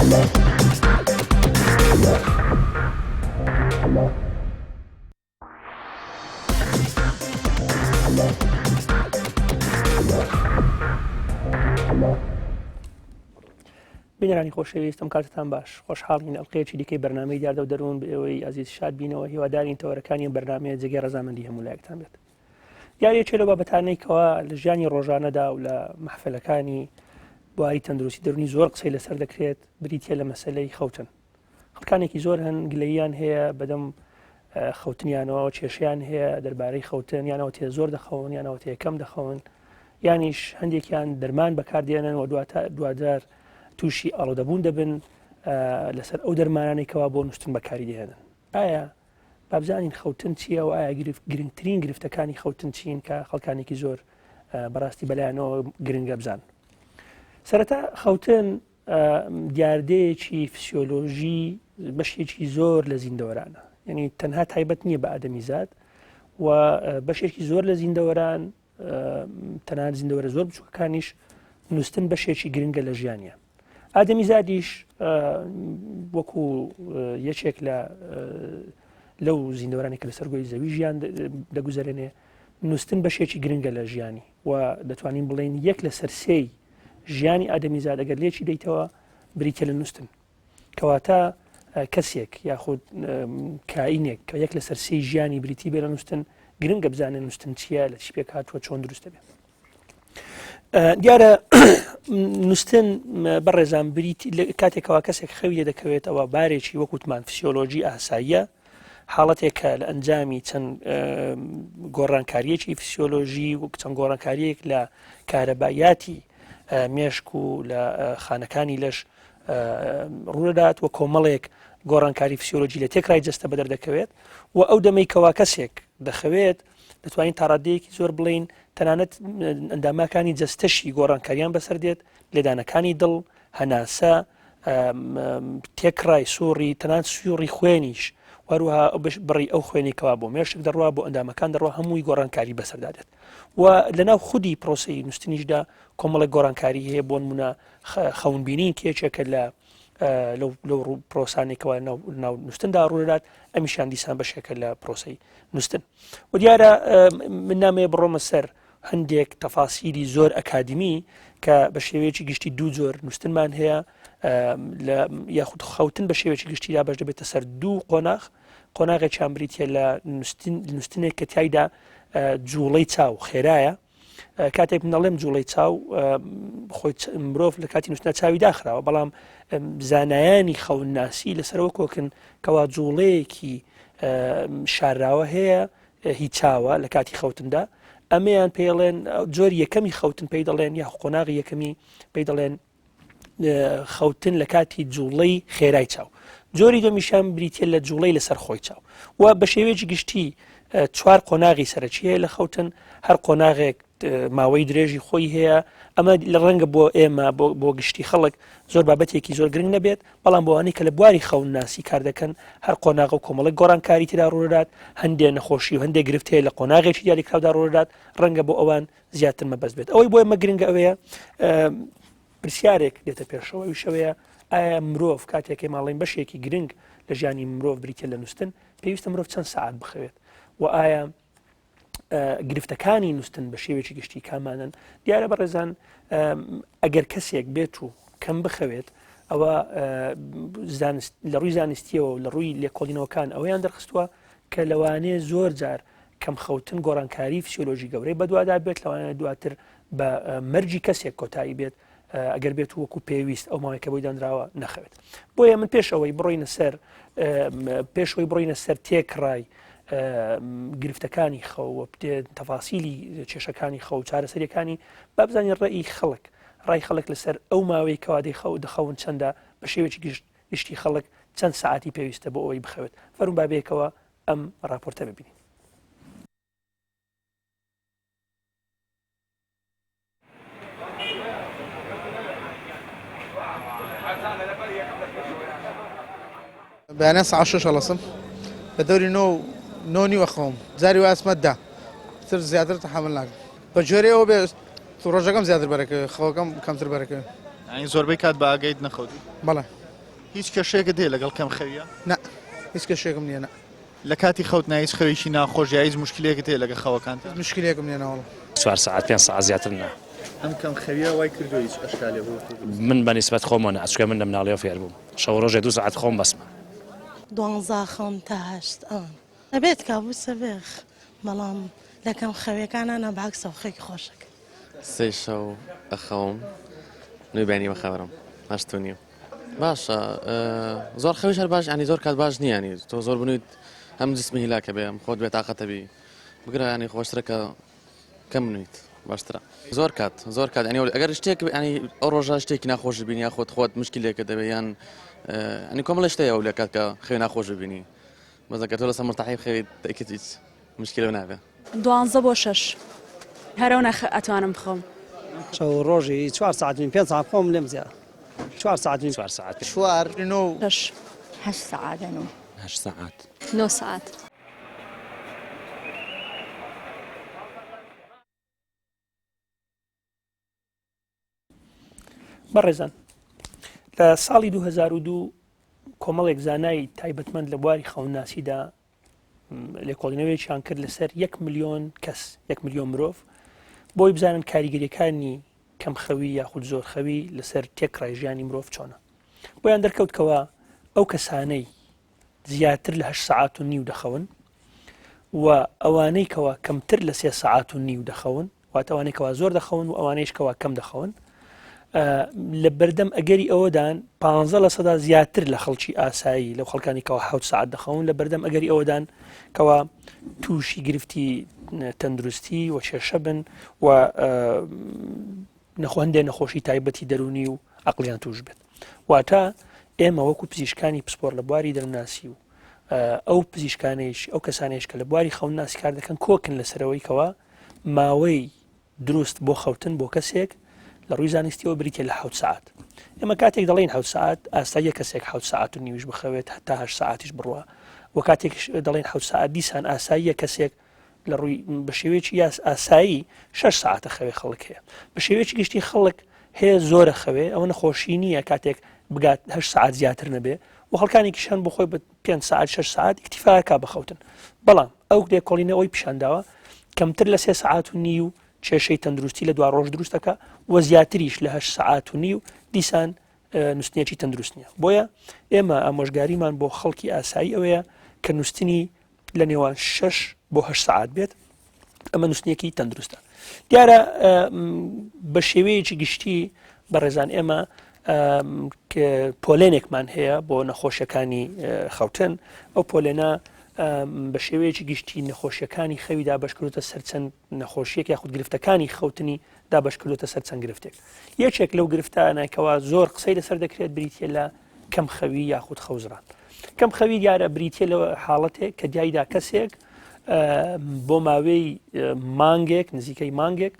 بینەرانی خۆشەویستم کاتتان باش خۆشحاڵین ئەڵلقەیەکی دیکەی بەرنامەی دیاردە و دەروون بە ئێوەی ئازیز شاد بینەوە هیوادارین تەوەرەکانی بەرنامەیە جێگەی ڕەزامەندی هەموو لایەکتان بێت دیارە یەکێ لەو بابەتانەی کەوا لە ژیانی ڕۆژانەدا و لە مەحفلەکانی بواری تەندروستی دەرونی زۆر قسەی لەسەر دەکرێت بریتە لە مەسلەی خەوتن خەڵکانێکی زۆر هەن گلەییان هەیە بەدەم خەوتنیانەوە کێشیان هەیە دەربارەی خەوتن یانەوە تێ زۆر دەخەون یانەوە تێ کەم دەخەون یانیش هەندێکیان دەرمان بەکاردێنن و دواتر تووشی ئاڵۆدەبوون دەبن لەسەر ئەو دەرمانانەی کەوا بۆ نووسن بەکاری دێنن ئایا با بزانین خەوتن چییە و ئایا گرنگترین گرفتەکانی خەوتن چین کە خەڵکانێکی زۆر بەڕاستی بەلایەنەوە گرنگە بزان. سەرەتا خەوتن دیاردەیەکی فسیۆلۆژی بەشێکی زۆر لە زیندەوەرانە یعنی تەنها تایبەت نییە بە ئادەمیزاد و بەشێکی زۆر لە زیندەوەران تەنانەت زیندەوەرە زۆر بچووکەکانیش نووسن بەشێکی گرنگە لە ژیانیان ئادەمیزادیش وەکو یەکێک لە لەو زیندەوەرانی کە لەسەر گۆی زەوی ژیان دەگوزەرێنێ نووسن بەشێکی گرنگە لە ژیانی و دەتوانین بڵێن یەک لە سەرسێی ژیانی ئادەمیزاد ئەگەر لێکی دەیتەوە بریتە لە نووسن کەواتە کەسێک یاخود کائینێک کە یەک لەسەر سێی ژیانی بریتی بێ لە نووسن گرنگە بزانێت نووسن چییە لە چی پێک هاتووە چۆن دروست دەبێت دیارە نووسن بەڕێزان بریتی کاتێکەوە کەسێک خەوی لێ دەکەوێتەوە بارێکی وەکوتمان فسیۆلۆژی ئاساییە حاڵەتێکە لە ئەنجامی چەند گۆڕانکاریەکی فسیۆلۆژی و چەند گۆڕانکاریەک لە کارەبایاتی مێشک و لە خانەکانی لەش ڕوودەدات و کۆمەڵێک گۆڕانکاری فسیۆلۆژی لە تێکرای جەستە بەدەر دەکەوێت و ئەو دەمەی کەوا کەسێک دەخەوێت دەتوانین تاڕادەیەکی زۆر بڵین تەنانەت ئەندامەکانی جەستەشی گۆڕانکاریان بەسەر دێت لێدانەکانی دڵ هەناسە تێکڕای سوڕی تەنان سووڕی خوێنیش وەروها بڕی ئەو خوێنی کەوا بۆ مێشک دەڕوا بۆ ئەندامەکان دەڕوا هەمووی گۆڕانکاری بەسەردا دێت و لەناو خودی پرۆسی نووسنیشدا کۆمەڵێک گۆڕانکاری هەیە بۆ نمونە خەونبینین کێچێکە لە لەو پرۆسانێکەوە ناو نووسندا ڕوودات ئەمیشان دیسان بەشێکە لە پرۆسی نووسن و دیارە من نامەیە بڕۆمە سەر هەندێک تەفاسیلی زۆر ئەکادمی کە بە شێوەیەکی گشتی دوو جۆر نووسنمان هەیە لە یاخود خەوتن بە شێوەیەکی گشتیدا بەش دەبێتە سەر دوو قۆناغ قۆناغێکیان بریتە لە نووسنێک کە تایدا جوڵەی چاو خێرایە کاتێک من ئەڵێم جوڵەی چاو خۆی مرۆڤ لە کاتی نووسنا چاوی داخراوە بەڵام زانایانی خەونناسی لەسەرەوە کۆکن کەوا جوڵەیەکی شاراوە هەیە هی چاوە لە کاتی خەوتندا ئەمەیان پێڵێن جۆر یەکەمی خەوتن پێی دەڵێن یا قۆناغی یەکەمی پێی دەڵێن خەوتن لە کاتی جوڵەی خێرای چاو جۆری دەمیشان بریتە لە جوڵەی لەسەر خۆی چاو و بە شێوەیەکی گشتی چوار قۆناغی سەرەکی هەیە لە خەوتن هەر قۆناغێک ماوەی درێژی خۆی هەیە ئەمە لە ڕەنگە بۆ ئێمە بۆ گشتی خەڵک زۆر بابەتێکی زۆر گرنگ نەبێت بەڵام بۆوانی کە لە بواری خەونناسی کار دەکەن هەر قۆناغ و کۆمەڵک گۆڕانکاری ترا ڕوودات هەندێک نەخۆشی و هەندێک گرفت هەیە لە قۆناغێکی دیاریکراودا ڕوودات ڕەنگە بۆ ئەوان زیاتر مەبەست بێت ئەوەی بۆ ئێمە گرنگە ئەوەیە پرسیارێک دێتە پێشەوە ئەویشەوەیە ئایا مرۆڤ کاتێک ماڵین بەشێکی گرنگ لە ژیانی مرۆڤ بریتە لە نووسن پێویستە مرۆڤ چەند سعات بخەوێت و ئایا گرفتەکانی نووسن بە شێوەیەکی گشتی کامانن دیارە بەڕێزان ئەگەر کەسێک بێت و کەم بخەوێت ئەوە لە ڕووی زانستیەوە لە ڕووی لێکۆڵینەوەکان ئەوەیان دەرخستووە کە لەوانەیە زۆر جار کەم خەوتن گۆڕانکاری فسیۆلۆژی گەورەی بەدوادا بێت لەوانەیە دواتر بە مەرگی کەسێک کۆتایی بێت ئەگەر بێت وەکو پێویست ئەو ماوەی کە بۆی دانراوە نەخەوێت بۆیە من پێش ئەوەی بڕۆینە سەر پێشەوەی بڕۆینە سەر تێکڕای گرفتەکانی خەو و تەفاسیلی کێشەکانی خەو چارەسەریەکانی با بزانین ڕێی خەڵک ڕای خەڵک لەسەر ئەو ماوەی کەوادەی خەو دەخەون چەندە بە شێوەیەکی گشت گشتی خەڵک چەند سعاتی پێویستە بۆ ئەوەی بخەوێت فەرموون با بەیەکەوە ئەم ڕاپۆرتە ببینین. بەیانیان سەعات شەش هەڵەسم لە دەوری نۆ نۆ نیوە خەوم جاری وای ئەچمە دە تر زیاتر تەحەمول ناکەم بە گوێرەی ئەوە بێ ڕۆژەکەم زیاتر بەرەکەوێ خەوەکەم کەمتر بەرەکەوێ یانی زۆربەی کات بە ئاگایت نەخەوتی بەڵێ. هیچ کێشەیەکت هەیە لەگەڵ کەم خەویە؟ نا هیچ کێشەیەکم نییە نا. لە کاتی خەوتنا هیچ خەوێکی ناخۆش یا هیچ موشکلەیەکت هەیە لەگە خەوەکانتا؟ هیچ موشکلەیەکم نییە ناوەڵا. چوار سەعات پێنج سەعات زیاتر نا. ئەم کەم خەویە وای کردووە هیچ ئەشکالێ بۆ تۆ دروست من بە نیسبەت خۆمەوە نا چونکە من لە مناڵیەوە فێر بووم شەو ڕۆژێ دوو سەعات خۆم بەسمە. دوانزە خەوم تا هەشت ئەوان ئەبێت کابوس ئەبێ بەڵام لە کەم خەویەکانا نا بەعەکسەوە خەوێکی خۆشەکە. سێ شەو ئەخەوم نوێ بەیانی بەخەبەرم هەشت و نیو. باشە زۆر خەویش هەر باش ینی زۆر کات باش نییە ینی تۆ زۆر بنویت هەم جسمی هیلاکە بێ هەم خۆت بێتاقەتە بی بگرە ینی خۆشترە کە کەم بنویت باشترە زۆر کات زۆر کات ینی ئەگەر شتێک ینی ئەو ڕۆژە شتێکی ناخۆش بینی یاخود خۆت مشکلێکە دەبێ یان ینی کۆمەڵی شتەیە ئەو لە کات کە خەوی ناخۆش ببینی بەس ئەگەر تۆ لەسەر مرتاحی بخەویت تەئکید هیچ مشکلە نابێ. دوانزە بۆ شەش هەرەو نەخ ئەتوانم بخەوم. شەو ڕۆژی چوار سەعات نیم پێنج سەعات خۆم لێم زیاد چوار سەعات نیم. چوار سەعات. چوار نۆ. شەش. هەشت سەعات ئەنوم. هەشت سەعات. نۆ سەعات. بەڕێزان لە ساڵی 2002 کۆمەڵێک زانای تایبەتمەند لە بواری خەونناسیدا لێکۆڵینەوەیەکیان کرد لەسەر یەک ملیۆن کەس یەک ملیۆن مرۆڤ بۆی بزانن کاریگەریەکانی کەمخەوی یاخود زۆرخەوی لەسەر تێکڕای ژیانی مرۆڤ چۆنە بۆیان دەرکەوتکەوە ئەو کەسانەی زیاتر لە هەشت سەعات و نیو دەخەون و ئەوانەی کەوا کەمتر لە سێ سەعات و نیو دەخەون واتە ئەوانەی کەوا زۆر دەخەون و ئەوانەیش کەوا کەم دەخەون لە بەردەم ئەگەری ئەوەدان 15 لە سەدا زیاتر لە خەڵکی ئاسایی لەو خەڵکانی کەوا حوت سعات دەخەون لە بەردەم ئەگەری ئەوەدان کەوا تووشی گرفتی تەندروستی و کێشە بن و نەخۆ هەندێ نەخۆشی تایبەتی دەرونی و عقلیان توش بێت واتە ئێمە وەکو پزیشکانی پسپۆر لە بواری دەروناسی و ئەو پزیشکانەیش ئەو کەسانەیش کە لە بواری خەونناسی کار دەکەن کۆکن لەسەرەوەی کەوا ماوەی دروست بۆ خەوتن بۆ کەسێک لە ڕووی زانستیەوە بریتە لە حوت سعات ئێمە کاتێک دەڵێن حوت سعات ئاساییە کەسێک حوت سعات و نیویش بخەوێت هەتا هەشت سعاتیش بڕوا و کاتێک دەڵێن حوت سعات دیسان ئاساییە کەسێک لە ڕووی بە شێوەیەکی یاس ئاسایی شەش سعاتە خەوێ خەڵک هەیە بە شێوەیەکی گشتی خەڵک هەیە زۆرە خەوێ ئەوە نەخۆشی نییە کاتێک بگات هە سعات زیاتر نەبێ و خەڵکانێکیش هەن بۆ خۆی بە پێ سعات 6 سعات ئیکتیفاکە بخەوتن بەڵام ئەو لێکۆڵینەوەی پیشانداوە کەمتر لە سێ سعات و نیو کێشەی تەندروستی لە دوا ڕۆژ دروستەکە و زیاتریش لە هە سعات و نیو دیسان نووسنیەکی تەندروست نییە بۆیە ئێمە ئامۆژگاریمان بۆ خەڵکی ئاسایی ئەوەیە کە نووسنی لە نێوان شەش بۆ هەشت سەعات بێت ئەمە نووسنیەکی تەندروستە دیارە بە شێوەیەکی گشتی بەڕێزان ئێمە پۆلێنێکمان هەیە بۆ نەخۆشیەکانی خەوتن ئەو پۆلێنە بە شێوەیەکی گشتی نەخۆشیەکانی خەوی دابشکردوتە سەر چەند نەخۆشیەک یاخود گرفتەکانی خەوتنی دابشکردوتە سەر چەند گرفتێک یەکێک لەو گرفتانە کەوا زۆر قسەی لەسەر دەکرێت بریتە لە کەم خەوی یاخود خەوزڕان. کەم خەوی دیارە بریتە لە حاڵەتێک کە دیایدا کەسێک بۆ ماوەی مانگێک نزیکەی مانگێک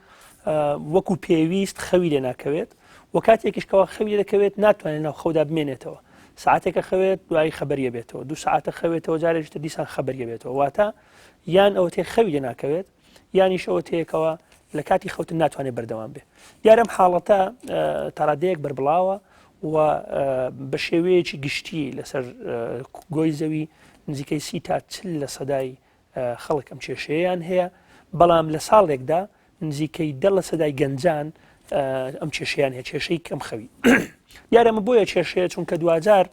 وەکو پێویست خەوی لێ ناکەوێت و کاتێکیش کەوا خەوی لێ دەکەوێت ناتوانێت ناو خەودا بمێنێتەوە ساعتێکە خەوێت دوایی خەبەریە بێتەوە دو ساعتە خەوێتەوە جارێکی تر دیسان خەبەریە بێتەوە واتە یان ئەوەتێ خەوی لێ ناکەوێت یانیش ئەوە تێکەوە لە کاتی خەوتن ناتوانێت بەردەوام بێ دیارە ئەم حاڵەتە تاڕادەیەک بەربڵاوە و بە شێوەیەکی گشتی لەسەر گۆی زەوی نزیکەی سی تا چل لە سەدای خەڵک ئەم کێشەیەیان هەیە بەڵام لە ساڵێکدا نزیکەی دە لە سەدای گەنجان ئەم کێشیان هەیە کێشەی کەم خەوی دیارە ئەمە بۆیە کێشەیە چونکە دواجار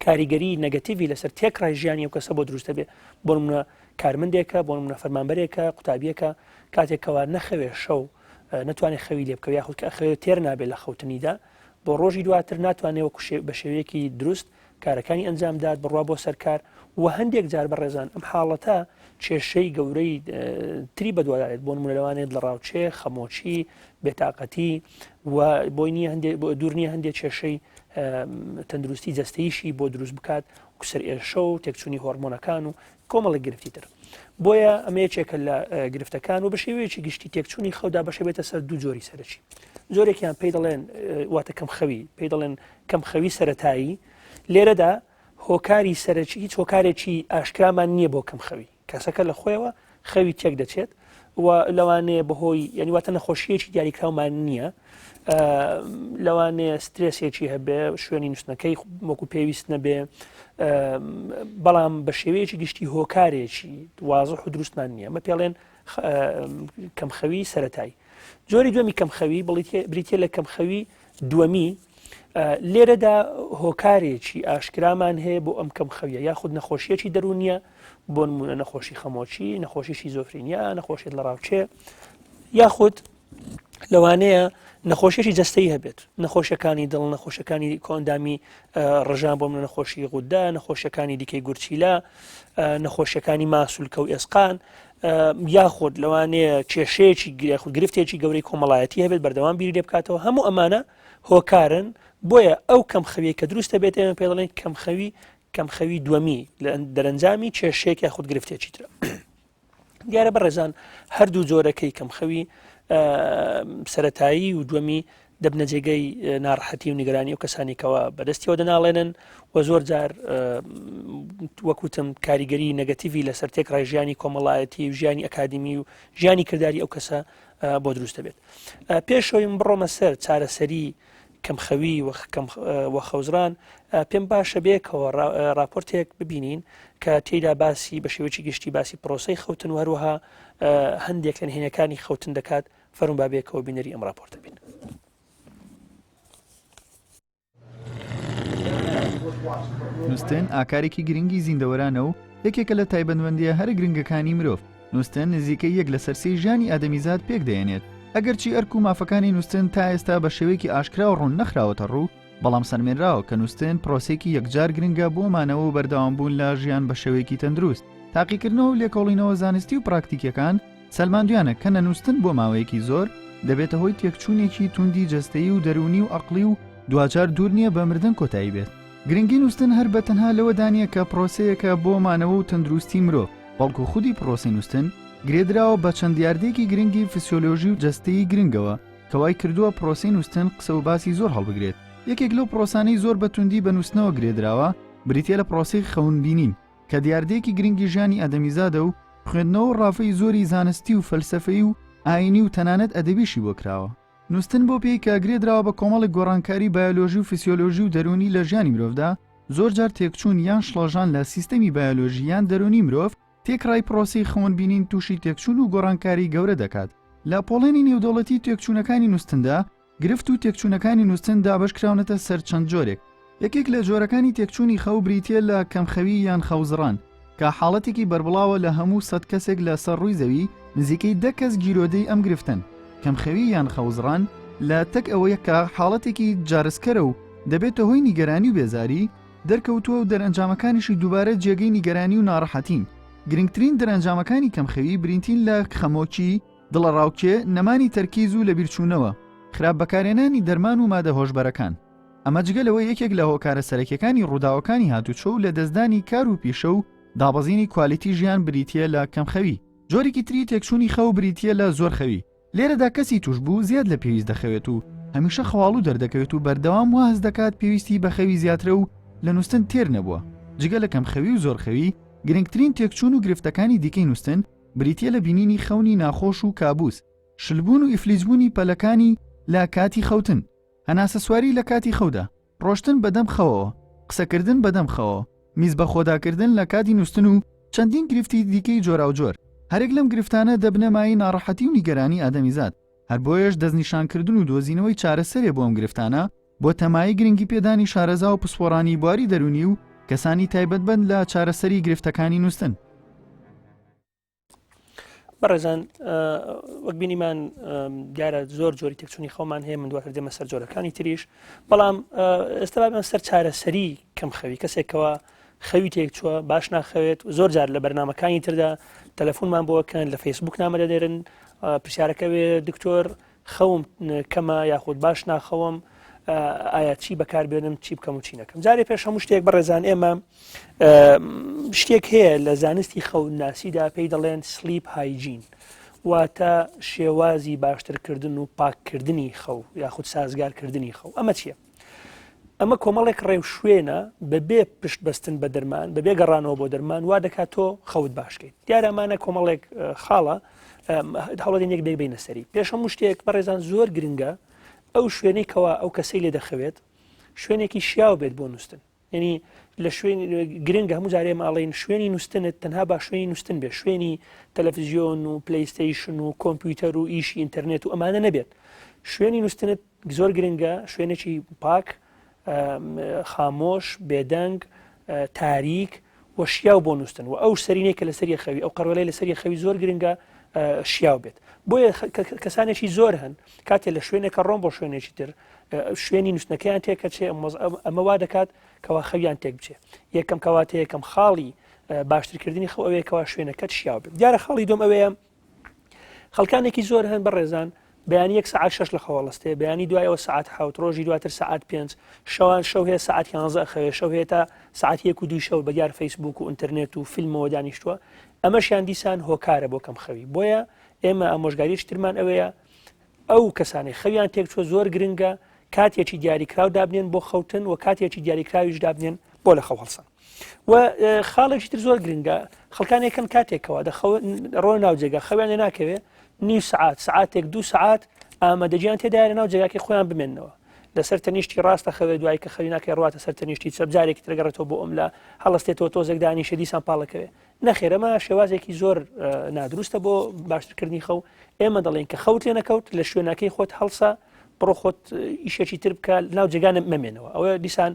کاریگەری نەگەتیڤی لەسەر تێکڕای ژیانی ئەو کەسە بۆ دروست دەبێ بۆ نمونە کارمەندێکە بۆ نمونە فەرمانبەرێکە قوتابیەکە کاتێک کەوا نەخەوێ شەو نەتوانێت خەوی لێ بکەوێ یاخود کە ئەخەوێت تێر نابێت لە خەوتنیدا بۆ ڕۆژی دواتر ناتوانێت وەکو بە شێوەیەکی دروست کارەکانی ئەنجام دات بڕوا بۆ سەرکار و هەندێک جار بە ڕێزان ئەم حاڵەتە کێشەی گەورەی تری بەدوادارێت بۆ نمونە لەوانێت لە ڕاوچێ خەمۆکی بێتاقەتی و بۆی نییە هەندێک دوور نییە هەندێک کێشەی تەندروستی جەستەیشی بۆ دروست بکات وەکو سەرئێشە و تێکچوونی هۆرمۆنەکان و کۆمەڵێک گرفتی تر بۆیە ئەمە یەکێکە لە گرفتەکان و بە شێوەیەکی گشتی تێکچوونی خەودا بەشەبێتە سەر دوو جۆری سەرەکی جۆرێکیان پێی دەڵێن واتە کەم خەوی پێی دەڵێن کەم خەوی سەتایی لێرەدا هۆکاری سەرەکی هیچ هۆکارێکی ئاشکرامان نییە بۆ کەم خەوی کەسەکە لە خۆیەوە خەوی تێک دەچێت و لەوانەیە بەهۆی یعنی واتە نەخۆشیەکی دیاریکراومان نییە. لەوانەیە سترێسێکی هەبێ شوێنی نووسنەکەی وەکو پێویست نەبێ بەڵام بە شێوەیەکی گشتی هۆکارێکی وازح و دروستمان نییە مە پێڵێن کەمخەوی سەتایی جۆری دووەمی کەمخەوی بریتە لە کەمخەوی دووەمی لێرەدا هۆکارێکی ئاشکرامان هەیە بۆ ئەم کەمخەویە یاخود نەخۆشیەکی دەرونیە بۆ نمونە نەخۆشی خەمۆکی نەخۆشی شیزۆفرینیا نەخۆشیت لە ڕاوچێ یاخود لەوانەیە نەخۆشیی جەستەی هەبێت نەخۆشیەکانی دڵ نەخۆشەکانی کۆئەندامی ڕژان بۆ منە نەخۆشی غودە نەخۆشیەکانی دیکەی گورچیلە نەخۆشیەکانی ماسولکە و ئێسقان یاخود لەوانەیە کێشەیەکی یاخود گرفتێکی گەورەی کۆمەڵایەتی هەبێت بەردەوام بیری لێ بکاتەوە هەموو ئەمانە هۆکارن بۆیە ئەو کەمخەویە کە دروستە بێت ئێمە پێ دەڵێن کەمخەوی کەمخەوی دووەمی لە دەرەنجامی کێشەیەک یاخود گرفتێکی ترە. دیارە بەڕێزان هەردوو جۆرەکەی کەمخەوی سەتایی و دووەمی دەبنە جێگەی ناڕەحەتی و نیگەرانی و کەسانێکەوە بەدەستیەوە دەناڵێنن و زۆر جار وەکوتم کاریگەری نەگەتیوی لەسەر تێک ڕای ژیانی کۆمەڵایەتی و ژیانی ئەکادیمی و ژیانی کرداری ئەو کەسە بۆ دروست دەبێت پێشەوەیم بڕۆمە سەر چارەسەری کەمخەوی و خەوزڕان پێم باشە بێکەوە راپۆرتێک ببینین کە تێیدا باسی بە شێوەیەکی گشتی باسی پرۆسەی خەوتن و هەروەها هەندێک لە نهێنەکانی خەوتن دەکات فەرموون با بێکەوە بینەری ئەم راپۆرتە بین. نوستن ئاکارێکی گرنگی زیندەوەرانە و یەکێکە لە تایبەتمەندییە هەرە گرنگەکانی مرۆڤ. نوستن نزیکەی یەک لەسەر سێی ژیانی ئادەمیزاد پێکدەهێنێت. ئەگەرچی ئەرک و مافەکانی نوستن تا ئێستا بە شێوەیەکی ئاشکرا و ڕوون نەخراوەتە ڕوو، بەڵام سەلمێنراوە کە نوستن پرۆسەیەکی یەکجار گرنگە بۆ مانەوە و بەردەوامبوون لە ژیان بە شێوەیەکی تەندروست. تاقیکردنەوە و لێکۆڵینەوە زانستی و پراکتیکیەکان سەلماندویانە کە نەنووستن بۆ ماوەیەکی زۆر دەبێتە هۆی تێکچوونێکی توندی جەستەیی و دەروونی و ئەقڵی و دواجار دوور نییە بە مردن کۆتایی بێت. گرنگی نووستن هەر بە تەنها لەوەدا نییە کە پرۆسەیەکە بۆ مانەوە و تەندروستی مرۆڤ، بەڵکو خودی پرۆسەی نووستن گرێدراوە بە چەند دیاردەیەکی گرنگی فسیۆلۆژی و جەستەیی گرنگەوە کە وای کردووە پرۆسەی نووستن قسە و باسی زۆر هەڵبگرێت. یەکێک لەو پرۆسانەی زۆر بە توندی بە نووستنەوە گرێدراوە بریتییە لە پرۆسەی خەونبینین کە دیاردەیەکی گرنگی ژیانی ئادەمیزادە و خوێندنەوە و ڕاڤەی زۆری زانستی و فەلسەفەیی و ئایینی و تەنانەت ئەدەبیشی بۆ کراوە. نووستن بەو پێی کە گرێ دراوە بە کۆمەڵێک گۆڕانکاری بایۆلۆژی و فسیۆلۆژی و دەروونی لە ژیانی مرۆڤدا، زۆر جار تێکچوون یان شڵەژان لە سیستەمی بایۆلۆژی یان دەروونی مرۆڤ تێکڕای پرۆسەی خەون بینین تووشی تێکچوون و گۆڕانکاری گەورە دەکات. لە پۆڵێنی نێودەوڵەتی تێکچوونەکانی نووستندا، گرفت و تێکچوونەکانی نووستن دابەشکراونەتە سەر چەند جۆرێک. یەکێک لە جۆرەکانی تێکچوونی خەو بریتییە لە کەمخەوی یان خەوزڕان، کە حاڵەتێکی بەربڵاوە لە هەموو 100 کەسێک لە سەر ڕووی زەوی نزیکەی دە کەس گیرۆدەی ئەم گرفتەن. کەمخەوی یان خەوزڕان لە تەک ئەوەی کە حاڵەتێکی جارسکەرە و دەبێتە هۆی نیگەرانی و بێزاری، دەرکەوتووە و دەرئەنجامەکانیشی دووبارە جێگەی نیگەرانی و ناڕەحەتین. گرنگترین دەرئەنجامەکانی کەمخەوی بریتین لە خەمۆکی، دڵەڕاوکێ، نەمانی تەرکیز و لەبیرچوونەوە، خراپ بەکارهێنانی دەرمان و مادە هۆشبەرەکان. ئەمە جگە لەوەی یەکێک لە هۆکارە سەرەکیەکانی ڕووداوەکانی هاتوچۆ و لەدەستدانی کار و پیشە و دابەزینی کوالیتی ژیان بریتییە لە کەمخەوی. جۆرێکی تری تێکچوونی خەو بریتییە لە زۆرخەوی، لێرەدا کەسی تووشبوو زیاد لە پێویست دەخەوێت و هەمیشە خەواڵوو دەردەکەوێت و بەردەوام وا هەست دەکات پێویستی بە خەوی زیاترە و لە نووستن تێر نەبووە. جگە لە کەمخەوی و زۆرخەوی، گرنگترین تێکچوون و گرفتەکانی دیکەی نووستن بریتییە لە بینینی خەونی ناخۆش و کابوس، شلبوون و ئیفلیجبوونی پەلەکانی لە کاتی خەوتن، هەناسەسواری لە کاتی خەودا، ڕۆشتن بەدەم خەوەوە، قسەکردن بەدەم خەوەوە، میزبەخۆداکردن لە کاتی نووستن و چەندین گرفتی دیکەی جۆراوجۆر. هەرێک لەم گرفتانە دەبنە مایەی ناڕەحەتی و نیگەرانی ئادەمیزاد، هەر بۆیەش دەستنیشانکردن و دۆزینەوەی چارەسەرێ بۆ ئەم گرفتانە بۆتە مایەی گرنگیپێدانی شارەزا و پسپۆڕانی بواری دەروونی و کەسانی تایبەتمەند لە چارەسەری گرفتەکانی نووستن. بەڕێزان وەک بینیمان دیارە زۆر جۆری تێکچوونی خەومان هەیە من دواتر دێمە سەر جۆرەکانی تریش بەڵام ئێستا بابم سەر چارەسەری کەم خەوی کەسێکەوە خەوی تێکچووە باش ناخەوێت زۆر جار لە بەرنمەکانی تردا تەلەفۆنمان بۆکەن لە فەیسبوک نامە دەنێرن پرسیارەکەوێ دکتۆر خەوم کەمە یاخود باش ناخەوم ئایا چی بەکاربێنم چی بکەم و چی نەکەم جارێ پێش هەموو شتێک بەڕێزان ئێمە شتێک هەیە لە زانستی خەونناسیدا پێی دەڵێن sleep hygiene واتە شێوازی باشترکردن و پاککردنی خەو یاخود سازگارکردنی خەو ئەمە چییە؟ ئەمە کۆمەڵێک ڕێوشوێنە بەبێ پشت بەستن بە دەرمان بەبێ گەڕانەوە بۆ دەرمان وا دەکات تۆ خەوت باشکەیت دیارە ئەمانە کۆمەڵێک خاڵە هەوڵدەین یەک بێک بینە سەری پێش هەموو شتێک بەڕێزان زۆر گرنگە. ئەو شوێنەی کەوا ئەو کەسەی لێ دەخەوێت شوێنێکی شیاو بێت بۆ نووسن یعنی لە شوێن گرنگە هەموو جارێ ماڵین شوێنی نووسنت تەنها با شوێنی نووسن بێ شوێنی تەلەفزیۆن و پلیستەیشن و کۆمپیوتەر و ئیشی ئینتەرنێت و ئەمانە نەبێت شوێنی نووسنت زۆر گرنگە شوێنێکی پاک خامۆش بێدەنگ تاریک و شیاو بۆ نووسن و ئەو سەرینەی کە لەسەری خەوی ئەو قەرۆلەی لەسەری خەوی زۆر گرنگە شیاو بێت بۆیە کەسانێکی زۆر هەن کاتێ لە شوێنێکە ڕۆم بۆ شوێنێکی تر شوێنی نووسنەکەیان تێکەچێ ئەمە وا دەکات کەوا خەویان تێک بچێ یەکەم کەواتە یەکەم خاڵی باشترکردنی خەو ئەوەیە کەوا شوێنەکەت شیاو بێت دیارە خاڵی دوم ئەوەیە خەڵکانێکی زۆر هەن بەڕێزان بەیانی یەک سەعات شەش لە خەوەڵستێ بەیانی دوایەوە سەعات حوت ڕۆژی دواتر سەعات پێنج شەوان شەو هەیە سەعات یانزە ئەخەوێ شەو هەیە تا سەعات یەک و دووی شەو بە دیار فەیسبوک و ئینتەرنێت و فیلمەوە دانیشتووە ئەمەشیان دیسان هۆکارە بۆ کەم خەوی بۆیە ئێمە ئامۆژگاریش ترمان ئەوەیە ئەو کەسانەی خەویان تێکچووە زۆر گرنگە کاتێکی دیاریکراو دابنێن بۆ خەوتن و کاتێکی دیاریکراویش دابنێن بۆ لە خەو هەڵسان و خاڵێکی تر زۆر گرنگە خەڵکانێکن کاتێکەوە دەخەو ڕۆ ناو جێگا خەویان لێ ناکەوێ نیو سعات سعاتێک دوو سعات ئامادەگیان تێدایە ناو جێگاکەی خۆیان بمێنەوە لەسەر تەنیشتی ڕاستە خەوێ دوای کە خەوی ناکەی ڕواتە سەر تەنیشتی چەپ جارێکی ترگەڕێتەوە بۆ ئەم لە هەڵستێتەوە تۆزێک دانیشە دیسان پاڵەکەوێ نەخێر ئەمە شێوازێکی زۆر نادروستە بۆ باشترکردنی خەو ئێمە دەڵێن کە خەوت لێ نەکەوت لە شوێنەکەی خۆت هەڵسە بڕۆ خۆت ئیشێکی تر بکە ناو جێگانە مەمێنەوە ئەوە دیسان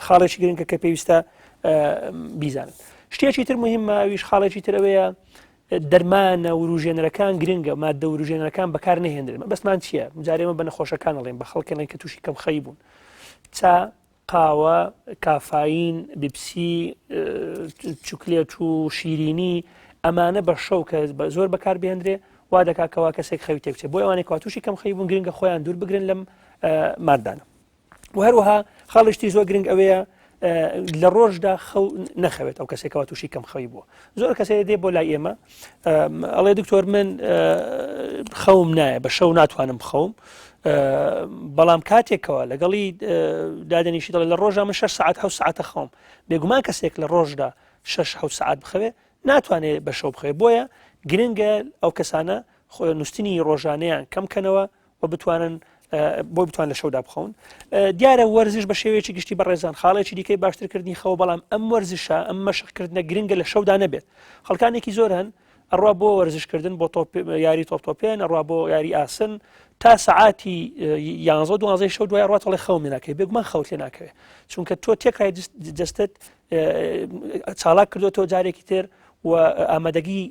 خاڵێکی گرنگە کە پێویستە بیزانن شتێکی تر مهمە ئەویش خاڵێکی تر ئەوەیە دەرمانە وروژێنەرەکان گرنگە مادە وروژێنەرەکان بەکار نەهێنرێن بەسمان چییە جارێمە بە نەخۆشەکان ئەڵێن بە خەڵکێنێک کە تووشی کەم خەوی بوون چا قاوە، کافایین، بیپسی، چوکلێت و شیرینی ئەمانە بە شەو کە زۆر بەکار بهێندرێ وا دەکات کەوا کەسێک خەوی تێک بچێت بۆ ئەوانەی کەوا تووشی کەم خەوی بوون گرنگە خۆیان دوور بگرن لەم مادانە و هەروەها خاڵشتی زۆر گرنگ ئەوەیە لە ڕۆژدا خەو نەخەوێت ئەو کەسێکەوە تووشی کەم خەوی بووە زۆر کەسێ دێ بۆ لای ئێمە ئەڵێ دکتۆر من خەوم نایە بە شەو ناتوانم بخەوم بەڵام کاتێکەوە لەگەڵی دادەنیشی دەڵێ لە ڕۆژە من 6 ساعت 6 ساعتە خەوم بێگومان کەسێک لە ڕۆژدا 6 6 ساعت بخەوێ ناتوانێت بە شەو بخەوێ بۆیە گرنگە ئەو کەسانە نووسنی ڕۆژانەیان کەم کەنەوە و بتوانن بۆ بتوان لە شەودا بخەون دیارە وەرزش بە شێوەیەکی گشتی بەڕێزان خاڵێکی دیکەی باشترکردنی خەوە بەڵام ئەم وەرزشە ئەم مەشقکردنە گرنگە لە شەودا نەبێت خەڵکانێکی زۆر هەن ئەڕوا بۆ وەرزشکردن بۆ تۆپ یاری تۆپ تۆپێن ئەڕوا بۆ یاری ئاسن تا سەعاتی یانزە دوازەی شەو دوای ڕات ئەڵێ خەوم ناکەی بێگومان خەوت لێ ناکەوێت چونکە تۆ تێکای جستت چالاک کردوەوە جارێکی تر و ئامادەگی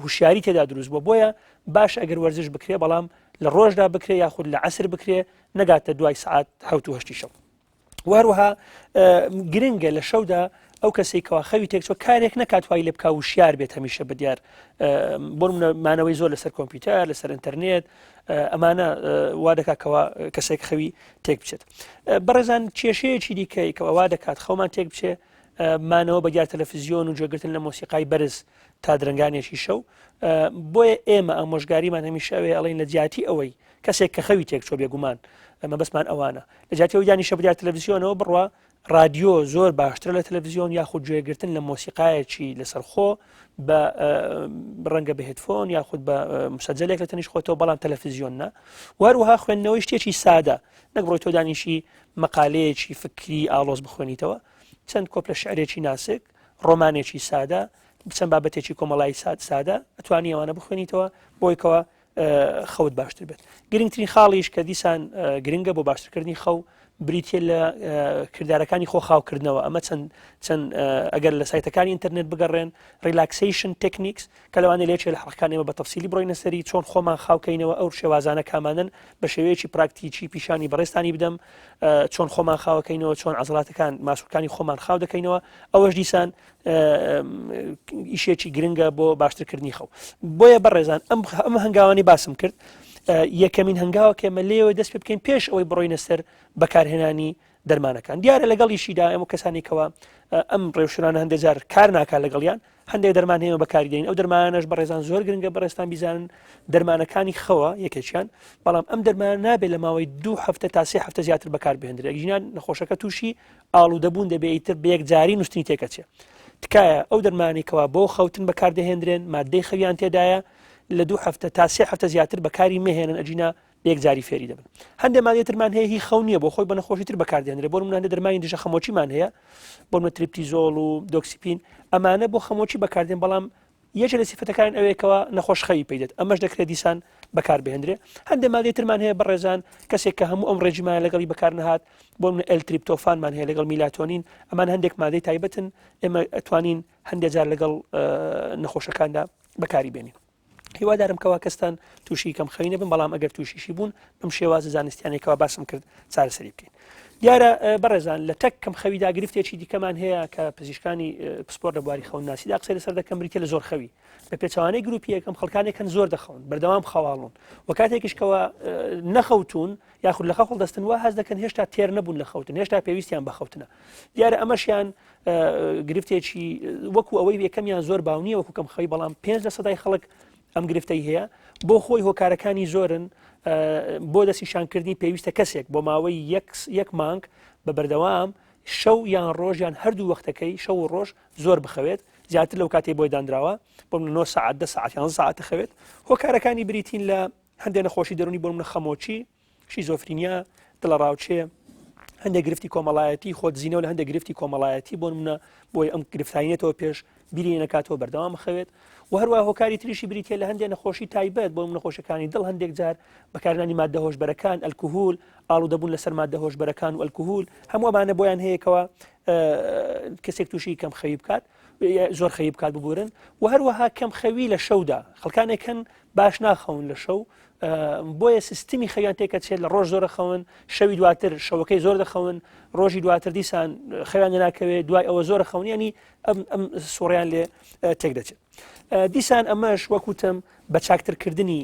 هوشیاری تێدا دروست بووە بۆیە باش ئەگەر وەرزش بکرێ بەڵام لە ڕۆژدا بکرێ یاخود لە عسر بکرێ نەگاتە دوای سعات حوت و هەشتی شەو وهروەها گرنگە لە شەودا ئەو کەسێک کەوا خەوی تێکچوە کارێک نەکات وای لێ بکا وشیار بێت هەمیشە بەدیار بۆ مانەوەی زۆر لەسەر کۆمپیوتەر لەسەر ئینتەرنێت ئەمانە وا دەکات کەوا کەسێک خەوی تێک بچێت بەڕێزان کێشەیەکی دیکەی کەوا وا دەکات خەومان تێک بچێ مانەوە بە دیار تەلەفزیۆن و گوێگرتن لە مۆسیقای بەرز تا درەنگانێکی شەو بۆیە ئێمە ئامۆژگاریمان هەمیشە ئەوێ ئەڵێن لە جیاتی ئەوەی کەسێک کە خەوی تێک چۆ بێگومان مەبەستمان ئەوانە لە جیاتی ئەوەی دانیشە بە دیار تەلەڤزیۆنەوە بڕوا ڕادیۆ زۆر باشترە لە تەلەڤزیۆن یاخود گوێگرتن لە مۆسیقایەکی لەسەرخۆ بە ڕەنگە بە headphone یاخود بە مسەجەلێک لە تەنیش خۆتەوە بەڵام تەلەڤزیۆن نا وهروەها خوێندنەوەی شتێکی سادە نەک بڕۆی تۆ دانیشی مەقالەیەکی فکری ئاڵۆز بخوێنیتەوە چەند کۆپلە شعرێکی ناسک ڕۆمانێکی سادە چەند بابەتێکی کۆمەڵایی ساد سادە ئەتوانی ئەوانە بخوێنیتەوە بۆیکەوە خەوت باشتر بێت گرنگترین خاڵیش کە دیسان گرنگە بۆ باشترکردنی خەو بریتە لە کردارەکانی خۆ خاوکردنەوە ئەمە چەند چەند ئەگەر لە سایتەکانی ئینتەرنێت بگەڕێن relaxation techniques کە لەوانەیە لە یەکێ لە حەڵقەکان ئێمە بە تەفسیلی بڕۆینە سەری چۆن خۆمان خاوکەینەوە ئەو شێوازانە کامانن بە شێوەیەکی پراکتیکی پیشانی بەڕێزتانی بدەم چۆن خۆمان خاوەکەینەوە چۆن عەزڵاتەکان ماسولکانی خۆمان خاو دەکەینەوە ئەوەش دیسان ئیشێکی گرنگە بۆ باشترکردنی خەو بۆیە بەڕێزان ئەم ئەم هەنگاوانی باسم کرد یەکەمین هەنگاوە کە ئێمە لێوە دەست پێ بکەین پێش ئەوەی بڕۆینە سەر بەکارهێنانی دەرمانەکان دیارە لەگەڵیشیدا ئێمە کەسانی کەەوە ئەم ڕێوشوێنانە هەندێک جار کار ناکات لەگەڵیان هەندێک دەرمان هەیە بەکاری دێنین ئەو دەرمانەش بەڕێزان زۆر گرنگە بەڕێزتان بیزانن دەرمانەکانی خەوە یەکێکیان بەڵام ئەم دەرمانە نابێت لە ماوەی دوو هەفتە تا سێ هەفتە زیاتر بەکار بهێندرێت ژنان نەخۆشەکە تووشی ئاڵوودەبوون دەبێ ئیتر بە یەکجاری نووسنی تێکەچێ تکایە ئەو دەرمانی کەوا بۆ خەوتن بەکاردەهێندرێن مادەی خەویان تێدایە لە دوو هەفتە تا سێ هەفتە زیاتر بەکاری مەهێنن ئەجینا. بەیەکجاری فێری دەبن. هەندێ مادەی ترمان هەیە هی خەو نییە بۆ خۆی بە نەخۆشی تر بەکاردێنرێ بۆ نمونە هەندێ دەرمانی دژە خەمۆکیمان هەیە بۆ نمونە تریپتیزۆڵ و دۆکسیپین ئەمانە بۆ خەمۆکی بەکاردێن بەڵام یەکێ لە سیفەتەکان ئەوەیەکەوە نەخۆش خەوی پێ دێت ئەمەش دەکرێت دیسان بەکار بهێنرێ هەندێک مادەی ترمان هەیە بەڕێزان کەسێک کە هەموو ئەم ڕێجیمان لەگەڵی بەکار نەهات بۆ منە ئەل تریپتۆفانمان هەیە لەگەڵ میلاتۆنین ئەمان هەندێک مادەی تایبەتن ئێمە ئەتوانین هەندێک جار لەگەڵ نەخۆشەکاندا بەکاری بێنین. هیوادارم کەوا کەستان تووشی کەم خەوی نەبن بەڵام ئەگەر تووشیشی بوون بەم شێوازە زانستیانێکەوە باسم کرد چارەسەری بکەین دیارە بەڕێزان لە تەک کەم خەویدا گرفتێکی دیکەمان هەیە کە پزیشکانی پسپۆر لە بواری خەونناسیدا قسەی لەسەر دەکەم بریتە لە زۆر خەوی بە پێچەوانەی گروپی یەکەم خەڵکانێک هەن زۆر دەخەون بەردەوام خەواڵون و کاتێکیش کەوا نەخەوتون یاخود لە خەو هەڵدەستن وا هەست دەکەن هێشتا تێر نەبوون لە خەوتن هێشتا پێویستیان بە خەوتنە دیارە ئەمەشیان گرفتێکی وەکو ئەوەی یەکەمیان زۆر باو نییە وەکو کەم خەوی بەڵام پێنج لە سەدای خەڵک ئەم گرفتەی هەیە بۆ خۆی هۆکارەکانی زۆرن بۆ دەستنیشانکردنی پێویستە کەسێک بۆ ماوەی یەک مانگ بە بەردەوام شەو یان ڕۆژ یان هەردوو وەختەکەی شەو و ڕۆژ زۆر بخەوێت زیاتر لەو کاتەی بۆی دانراوە بۆ 9 ساعت 10 ساعت یان ساعت خەوێت هۆکارەکانی بریتین لە هەندێک نەخۆشی دەرونی بۆ منە خەمۆکی شیزۆفرینیا، دڵەڕاوکێ، هەندێک گرفتی کۆمەڵایەتی، خۆدزینەوە لە هەندێک گرفتی کۆمەڵایەتی بۆ نمونە بۆی ئەم گرفتاینێتەوە پێش بیری نەکاتەوە بەردەوام بخەوێت و هەروە هۆکاری تریشی بریتە لە هەندێک نەخۆشی تایبەت بۆ نەخۆشەکانی دڵ هەندێک جار بەکارنانی مادە هۆشبەرەکان ئەلکوهول ئاڵوودەبوون لەسەر مادە هۆشبەرەکان و ئەلکوهول هەموو ئەمانە بۆیان هەیەکەوە کەسێک تووشی کەم خەوی بکات زۆر خەوی بکات ببورن و هەروەها کەم خەوی لە شەودا خەڵکانێک هەن باش ناخەون لە شەو بۆیە سیستمی خەویان تێکەچێت لە ڕۆژ زۆرە خەون شەوی دواتر شەوەکەی زۆر دەخەون ڕۆژی دواتر دیسان خەویان ناکەوێت دوای ئەوە زۆرە خەونیانی ئەم ئەم سوڕیان لێ تێک دەچێت دیسان ئەمەش وەکوتم بە چاکترکردنی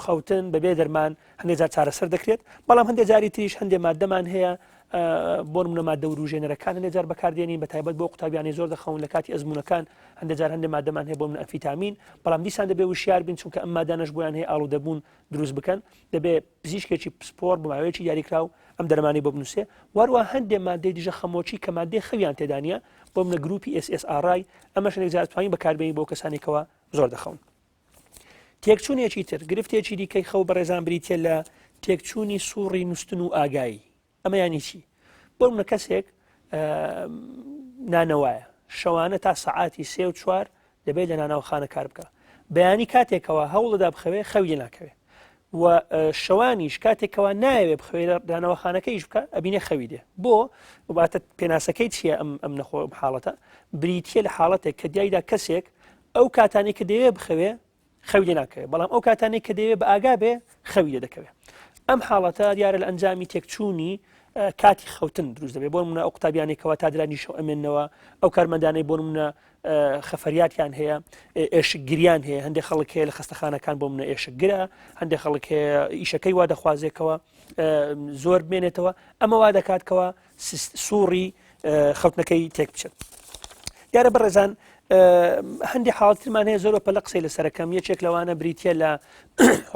خەوتن بەبێ دەرمان هەندێک جار چارەسەر دەکرێت بەڵام هەندێک جاری تریش هەندێک مادەمان هەیە بۆ نمونە مادە وروژێنەرەکان هەندێک جار بەکاردێنین بە تایبەت بۆ قوتابیانی زۆر دەخەون لە کاتی ئەزمونونەکان هەندێک جار هەندێک مادەمان هەیە بۆ من ئەمفیتامین بەڵام دیسان دەبێ وشیار بین چونکە ئەم مادانەش بۆیان هەیە ئاڵودەبوون دروست بکەن دەبێ پزیشکێکی پسپۆر بۆ ماوەیەکی دیاریکراو ئەم دەرمانی بۆ بنووسێ وەروە هەندێک مادەی دژە خەمۆکی کە مادەی خەویان تێدانە بۆ منە گروپی SSRI ئەمەش هەندێک جار توانین بەکاربێنین بۆ کەسانێکەوە زۆر دەخەون. تێکچوونێکی تر، گرفتێکی دیکەی خەو بەڕێزان بریتیە لە تێکچوونی سوڕی نوستن و ئاگایی. ئەمە یانی چی؟ بۆ منە کەسێک نانەوایە شەوانە تا سەعاتی سێ و چوار دەبێت لە ناناوخانە کار بکە بەیانی کاتێکەوە هەوڵدا بخەوێ خەوی لێ ناکەوێ و شەوانیش کاتێکەوە نایەوێ بخەوێ لە دانەوەخانەکە ئیش بکە ئەبینێ خەوی دێ بۆ واتە پێناسەکەی چییە ئەم ئەم نەخۆ حاڵەتە بریتە لە حاڵەتێک کە دیایدا کەسێک ئەو کاتانەی کە دەیەوێ بخەوێ خەوی لێ ناکەوێ بەڵام ئەو کاتانەی کە دەیەوێ بە ئاگا بێ خەوی لێ دەکەوێ ئەم حاڵەتە دیارە لە ئەنجامی تێکچوونی کاتی خەوتن دروست دەبێت بۆ منە ئەو قوتابیانەی کەوا تا درانی شەو ئەمێنەوە ئەو کارمەندانەی بۆ منە خەفەریاتیان هەیە ئێشکگریان هەیە هەندێک خەڵک هەیە لە خەستەخانەکان بۆ منە ئێشکگرە هەندێک خەڵک هەیە ئیشەکەی وا دەخوازێکەوە زۆر بمێنێتەوە ئەمە وا دەکاتکەوە سوڕی خەوتنەکەی تێک بچێت دیارە بەڕێزان هەندی حاڵترمان هەیە زۆر پەلە قسەی لەسەرەکەم یەکێک لەوانە بریتە لە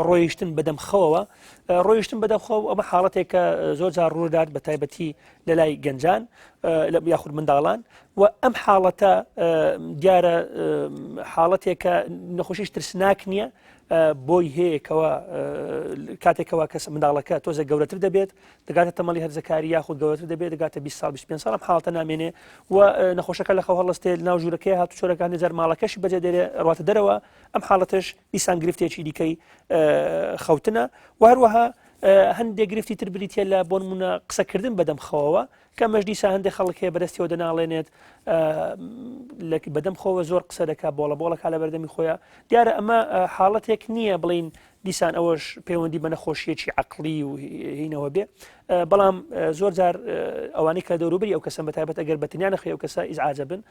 ڕۆیشتن بەدەم خەوەوە ڕۆیشتن بەدەم خەو ئەمە حاڵەتێکە زۆر جار ڕوودات بە تایبەتی لە لای گەنجان یاخود منداڵان و ئەم حاڵەتە دیارە حاڵەتێکە نەخۆشیش ترسناک نییە بۆی هەیەکەوە کاتێکەوە کەس منداڵەکە تۆزە گەورەتر دەبێت دەگاتە تەمەڵی هەرزەکاری یاخود گەورەتر دەبێت دەگاتە 20 ساڵ 25 ساڵ ئەم حاڵەتە نامێنێ و نەخۆشەکە لە خەو هەڵستێت ناو ژوورەکەی هاتو چۆرەکان جار ماڵەکەشی بەجێ دێرێ ڕواتە دەرەوە ئەم حاڵەتەش دیسان گرفتێکی دیکەی خەوتنە و هەروەها هەندێک گرفتی تر بریتە لە بۆ نمونە قسەکردن بەدەم خەوەوە کە ئەمەش دیسان هەندێک خەڵک هەیە بەدەستیەوە دەناڵێنێت بەدەم خۆوە زۆر قسە دەکا بۆڵە بۆڵەکە لە بەردەمی خۆیان دیارە ئەمە حاڵەتێک نییە بڵین دیسان ئەوەش پەیوەندی بە نەخۆشیەکی عقلی و هینەوە بێ بەڵام زۆر جار ئەوانەی کە دەوروبەری ئەو کەسە بەتایبەت ئەگەر بەتەنیا نەخۆی ئەو کەسە ئیزعاجە بن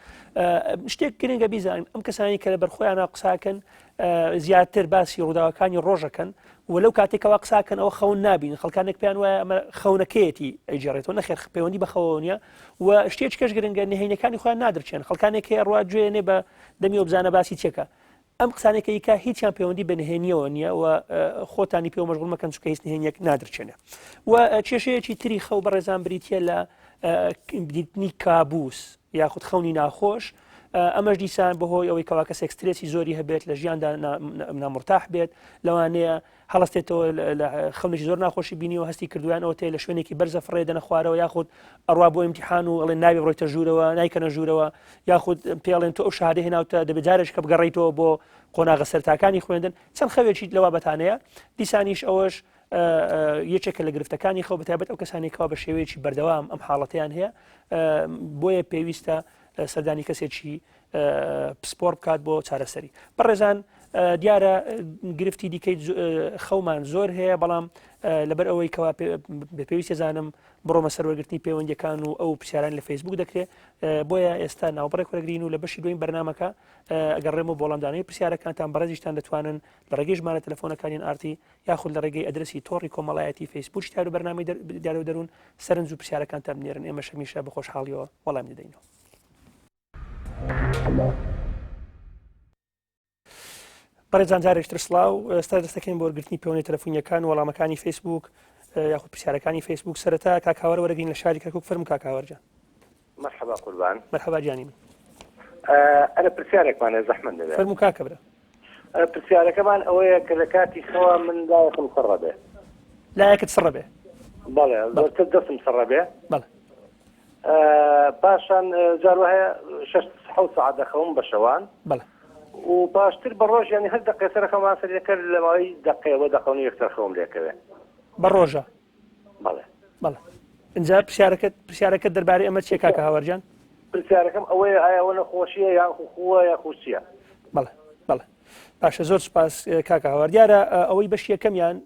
شتێک گرنگە بیزانین ئەم کەسانی کە لە بەرخۆیانە قساکەن زیاتر باسی ڕووداوەکانی ڕۆژەکەن و لەو کاتێکەوە قساکەن ئەوە خەون نابین خەڵکانێک پێیان وایە ئەمە خەونەکەیەتی ئەیگێڕێتەوە نەخێر پەیوەندی بە خەوەوە نییە و شتێک کەش گرنگە نهێنەکانی خۆیان نادرچێن خەڵکانێک هەیە ڕوا گوێنێ بە دەمی بزانە باسی چێکە ئەم قسانەی کە ئیکا هیچیان پەیوەندی بە نهێنیەوە نییە و خۆتانی پێوە مەشغول مەکەن چونکە هیچ نهێنیەک نادرچێنێ و کێشەیەکی تری خەو بەڕێزان بریتە لە دیتنی کابوس یاخود خەونی ناخۆش. ئەمەش دیسان بەهۆی ئەوەی کەوا کەسێک سترێسی زۆری هەبێت لە ژیاندا نامرتاح بێت لەوانەیە هەڵستێتەوە لە خەونێکی زۆر ناخۆشی بینیوە هەستی کردویان ئەوە تێ لە شوێنێکی بەرزە فڕێ دەنە خوارەوە یاخود ئەڕوا بۆ ئیمتیحان و ئەڵێن نابێ بڕۆیتە ژوورەوە نایکەنە ژوورەوە یاخود پێڵێن تۆ ئەو شەهادە هێناوتە دەبێ جارێک کە بگەڕێیتەوە بۆ قۆناغە سەرتاکانی خوێندن چەند خەوێکی لەوا بەتانەیە دیسانیش ئەوەش یەکێکە لە گرفتەکانی خەو بەتایبەت ئەو کەسانی کەوا بە شێوەیەکی بەردەوام ئەم حاڵەتیان هەیە بۆیە پێویستە سەردانی کەسێکی پسپۆر بکات بۆ چارەسەری. بەڕێزان دیارە گرفتی دیکەی خەومان زۆر هەیە بەڵام لەبەر ئەوەی کەوا بە پێویستە زانم بڕۆمە سەروەرگرتنی پەیوەندیەکان و ئەو پرسیاران لە فەیسبوک دەکرێت بۆیە ئێستا ناوبڕێک وەرگین و لە بەشی دویم بەرنمەکە ئەگەڕێمە بۆڵامدانەوەی پرسیارەکانتان بەڕێزیشتان دەتوانن لە ڕێگەی ژمارە تەلەفۆنەکانیان ئارتی یاخود لە ڕێگەی ئەدرسی تۆڕی کۆمەڵایەتی فەیسبوکی تار و بەرنامەی دیارە و دەروون سەرنج و پرسیارەکانتان بنێرن ئێمەش هەمیشە بە خۆشحاڵیەوە وەڵامی دەدەینەوە. بەڕێزان جارێکتر سڵاو ئێستا دەستەکەین بۆ وەرگرتنی پەیوەندی تەلەفۆنیەکان و وەڵامەکانی فەیسبوک یاخود پرسیارەکانی فەیسبوک سەرەتا کاک هاوار وەرەگرین لە شاری کەرکوک فەرموو کاک هاوار جان. مەرحەبا قوربان. مەرحەبا گیانی من. ئەرە پرسیارێکمان هەیە زەحمەت نەبێ. فەرموو کاکە برا. پرسیارەکەمان ئەوەیە کە لە کاتی خەوا من لایەکم سڕە بێ. لایەکت سڕە بێ؟ بەڵێ زۆرتر دەستم سڕە بێ. بەڵێ. پاشان جار وایە شەش حەوت سەعات دەخەوم بە شەوان. بەڵێ. و پاشتر بە ڕۆژ یانی هەر دەقێ سەر خەوم ئاسەر یەکەر لە ماوەی دەقێ وە دەقە و نیوێک سەر خەوم لێکەوێ. بە ڕۆژە؟ بەڵێ. بەڵێ. ئینجا پرسیارەکەت پرسیارەکەت دەربارەی ئەمە چییە کاکە هاوار گیان؟ پرسیارەکەم ئەوەیە ئایا ئەوە نەخۆشییە یان خو خووە یاخو چییە؟ بەڵێ بەڵێ. باشە زۆر سوپاس کاکە هاوار دیارە ئەوەی بەش یەکەمیان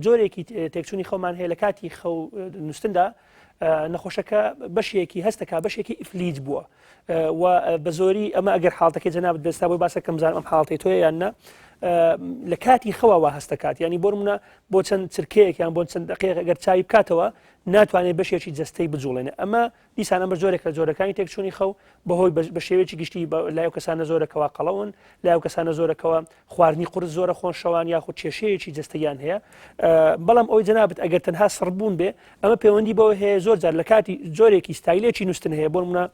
جۆرێکی تێکچوونی خەومان هەیە لە کاتی خەو نووسندا نەخۆشەکە بەشێکی هەستەکە بەشێکی ئیفلیج بووە و بە زۆری ئەمە ئەگەر حاڵتەکەی جەنابت بێستا بۆی باسە کەم زانم ئەم حاڵەتی تۆیە یان نا لە کاتی خەوا وا هەستەکات ینی بۆ منە بۆ چەند چرکەیەک یان بۆ چەند دقیق ئەگەر چاوی بکاتەوە ناتوانێت بەشێکی جەستەی بجوڵێنێ ئەمە دیسان ئەمە جۆرێک لە جۆرەکانی تێکچوونی خەو بەهۆی بە شێوەیەکی گشتی لای ئەو کەسانە زۆرە کەوا قەڵەون لای ئەو کەسانە زۆرە کەوا خواردنی قورس زۆرە خۆن شەوان یاخود کێشەیەکی جەستەیان هەیە بەڵام ئەوی جەنابت ئەگەر تەنها سڕبوون بێ ئەمە پەیوەندی بەوە هەیە زۆر جار لە کاتی جۆرێکی ستایلێکی نووسن هەیە بۆ منە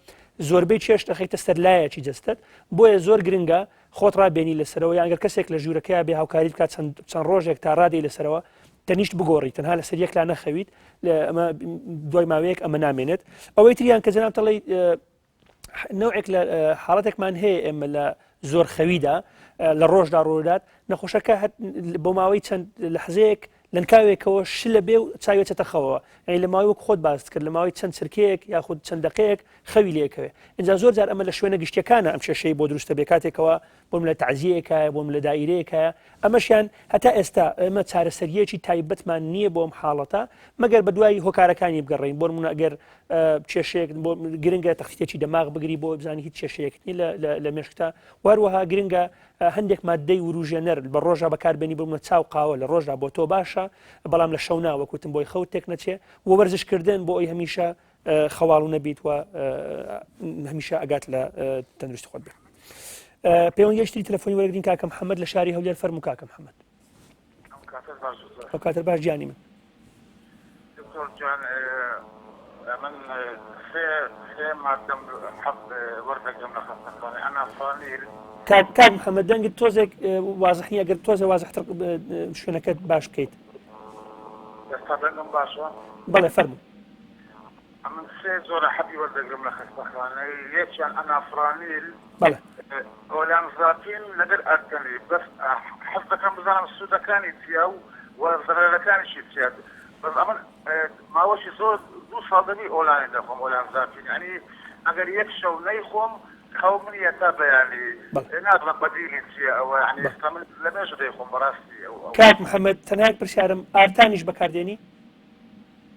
زۆربەی چێشت دەخەیتە سەر لایەکی جەستەت بۆیە زۆر گرنگە خۆت ڕابێنی لەسەرەوە یان گەر کەسێک لە ژوورەکەیا بێ هاوکاریت بکات چەند چەند ڕۆژێک تا ڕادەی لەسەرەوە تەنیشت بگۆڕی تەنها لەسەر یەک لا نەخەویت ئەمە دوای ماوەیەک ئەمە نامێنێت ئەوەی تریان کە جەناب تەڵی نەوعێک لە حاڵەتێکمان هەیە ئێمە لە زۆر خەویدا لە ڕۆژدا ڕوودات نەخۆشەکە بۆ ماوەی چەند لەحزەیەک لەنکاوێکەوە شلە بێ و چاوی چێتە خەوەوە یعنی لە ماوەی وەک خۆت باست کرد لە ماوەی چەند چرکەیەک یاخود چەند دقەیەک خەوی لێکەوێ اینجا زۆر جار ئەمە لە شوێنە گشتیەکانە ئەم کێشەی بۆ دروستە بێ کاتێکەوە بۆم لە تەعزیەیەکایە بۆم لە دائیرەیەکایە ئەمەشیان هەتا ئێستا ئێمە چارەسەریەکی تایبەتمان نییە بۆ ئەم حاڵەتە مەگەر بە دوای هۆکارەکانی بگەڕین بۆ نمونە ئەگەر کێشەیەک بۆ گرنگە تەختێکی دەماغ بگری بۆ بزانی هیچ کێشەیەک نیە لە مێشکتا واروەها گرنگە هەندێک مادەی وروژێنەر بە ڕۆژە بەکاربێنی بۆ منە چاو قاوە لە ڕۆژدا بۆ تۆ باشە بەڵام لە شەو نا وەکوتم بۆی خەوت تێک نەچێ و وەرزشکردن بۆ ئەوی هەمیشە خەواڵو نەبیت و هەمیشە ئەگات لە تەندروستی خۆت بێت. پەیوەندیشتری تەلەفۆنی وەرگین کاکە محەممەد لە شاری هەولێر فەرموو کاکە محەممەد. ئەو کاتە باش گیانی من. دکتۆر جان من سێ سێ مادەم حەب وەردەگرم لە خەستەخانە ئەنافرانیل. کاک کاک محەممەد دەنگت تۆزێک وازح نییە ئەگەر تۆزێ وازحتر شوێنەکەت باش بکەیت. ئێستا دەنگم باشە؟ بەڵێ فەرموو. ئەمن سێ جۆرە حەبی وەردەگرم لە خەستەخانەی یەکیان ئەنافرانیل بەڵێ. ئۆلانزاپین لەگەر ئەرتەنی بەس حەز دەکەم بزانم سوودەکانی چیە و وە زەرەرەکانیشی چیە بەس ئەمن ماوەکی زۆر دوو ساڵ دەبی ئۆلانی دەخۆم ئۆلانزاپین یانی ئەگەر یەک شەو نەیخۆم خەو منیە تا بەیانی نازانم بەدیلی چیە ئەوە یانی ئێستا من لەمێژە دەیخۆم بەڕاستی ئەو ئەو. کاک محمد تەنها یەک پرسیارم ئارتانیش بەکاردێنی؟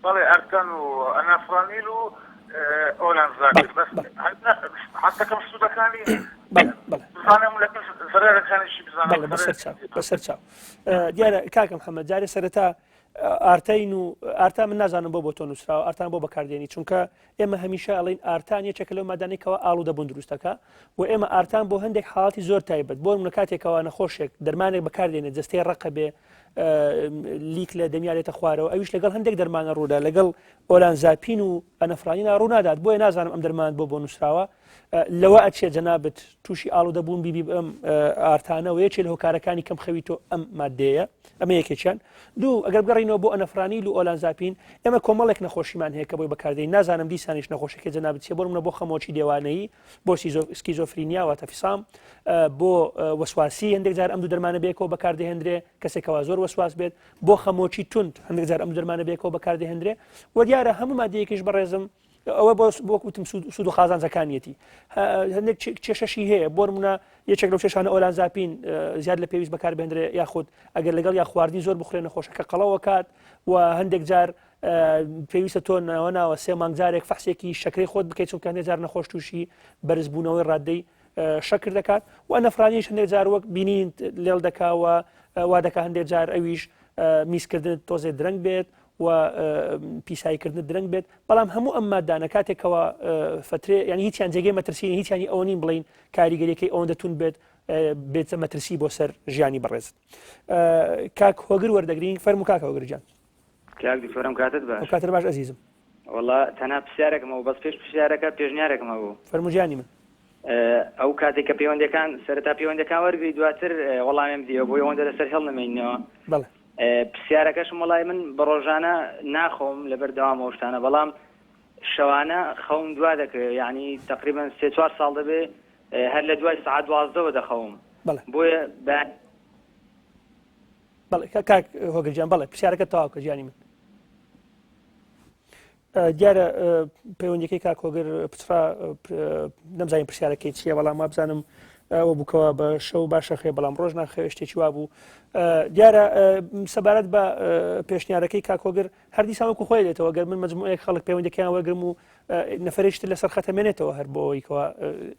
بەڵێ ئەرتەن و ئەنافرانیل و ئۆلانزاپین بەس حەزدەکەم سوودەکانی بزانم لەگەڵ زەرەرەکانیشی بزانم. بەڵێ بەسەر چاو بەسەر چاو دیارە کاکە محەممەد جارێ سەرەتا ئارتین و ئارتا من نازانم بۆ بۆ تۆ نووسراوە ئارتان بۆ بەکاردێنی چونکە ئێمە هەمیشە ئەڵین ئارتان یەکێکە لەو مادانەی کەوا ئاڵوودەبوون دروستەکە و ئێمە ئارتان بۆ هەندێک حاڵەتی زۆر تایبەت بۆ منە کاتێکەوە نەخۆشێک دەرمانێک بەکاردێنێت جستەی ڕقە بێ. لیک لە دەمیا دێتە خوارەوە ئەویش لەگەڵ هەندێک دەرمانە ڕوودا لەگەڵ ئۆلانزاپین و ئەنەفرانینا ڕوونادات بۆیە نازانم ئەم دەرمان بۆ بۆ نووسراوە لەوە ئەچێ جەنابت تووشی ئاڵودەبوون بیبی ئەم ئارتانەوە یەکێ لە هۆکارەکانی کەم خەوی تۆ ئەم مادەیە ئەمە یەکێکیان دوو ئەگەر بگەڕینەوە بۆ ئەنەفرانیل و ئۆلانزاپین ئێمە کۆمەڵێک نەخۆشیمان هەیە کە بۆی بەکاردێین نازانم دیسانیش نەخۆشیەکەی جەنابت چیە بۆ نمونە بۆ خەمۆکی دێوانەیی بۆ سکیزۆفرینیا واتە فسام بۆ وەسواسی هەندێک جار ئەم دوو دەرمانە بێکەوە بەکاردەهێنرێ کەسێکەوە زۆر وەسواس بێت بۆ خەمۆکی توند هەندێک جار ئەم دەرمانە بێکەوە بەکاردەهێنرێ و دیارە هەموو مادەیەکیش بەڕێزم ئەوە بۆ وەک وتم سوود و قازانجەکانیەتی هەندێک کێشەشی هەیە بۆ نمونە یەکێک لەو کێشانە ئۆلانزاپین زیاد لە پێویست بەکاربهێنرێ یاخود ئەگەر لەگەڵ یا خواردنی زۆر بخورێ نەخۆشەکە قەڵەوە کات و هەندێک جار پێویستە تۆ ناوە ناوە سێ مانگ جارێک فەحسێکی شەکرەی خۆت بکەیت چونکە هەندێک جار نەخۆش تووشی بەرزبوونەوەی ڕادەی شەکر دەکات و نەفرانیش هەندێک جار وەک بینین لێڵ دەکاوە وا دەکا هەندێک جار ئەویش میزکردن تۆزێ درەنگ بێت و پیساییکردنت درەنگ بێت بەڵام هەموو ئەم مادانە کاتێکەوە فترێ یعنی هیچیان جێگەی مەترسی هیچیانی ئەوە نین بڵین کاریگەریەکەی ئەوەندە تون بێت بێتە مەترسی بۆ سەر ژیانی بەڕێزت کاک هۆگر وەردەگرین فەرمو کاک هۆگرجان کاک دکتۆرم کاتت باش کاتت باش ئەزیزم وەڵا تەنها پرسیارێکم هەبوو بەس پێش پرسیارەکە پێشنیارێکم هەبوو فەرموو گیانی من. ئەو کاتێک کە پەیوەندەکان سەرەتا پەیوەندەکان وەرگری دواتر وەڵامیم بدەیەوە بۆی ئەوەندە لەسەر هێڵ نەمێنینەوە. بەڵێ. پرسیارەکەشم وەڵای من بە ڕۆژانە ناخەوم لەبەر دەوام ئەو شتانە بەڵام شەوانە خەوم دوا دەکەوێ یعنی تقریبا سێ چوار ساڵ دەبێ هەر لە دوای سەعات دوازدەوە دەخەوم بەڵێ بۆیە بە بەڵێ کاک هۆگر گیان بەڵێ پرسیارەکە تەواو کە گیانی من. دیارە پەیوەندیەکەی کاک هۆگر پچڕا نەمزانین پرسیارەکەی چییە بەڵام وابزانم ئەوە بووکەوە بە شەو باشە خێ بەڵام ڕۆژ ناخەوێ شتێکی وا بوو دیارە سەبارەت بە پێشنیارەکەی کاک هۆگر هەردیسان وەکو خۆی دێتەوە گەر من مجموعەیەک خەڵک پەیوەندەکەیان وەرگرم و نەفرێشتر لەسەر خەتەمێنێتەوە هەر بۆ ئەوەیکەوە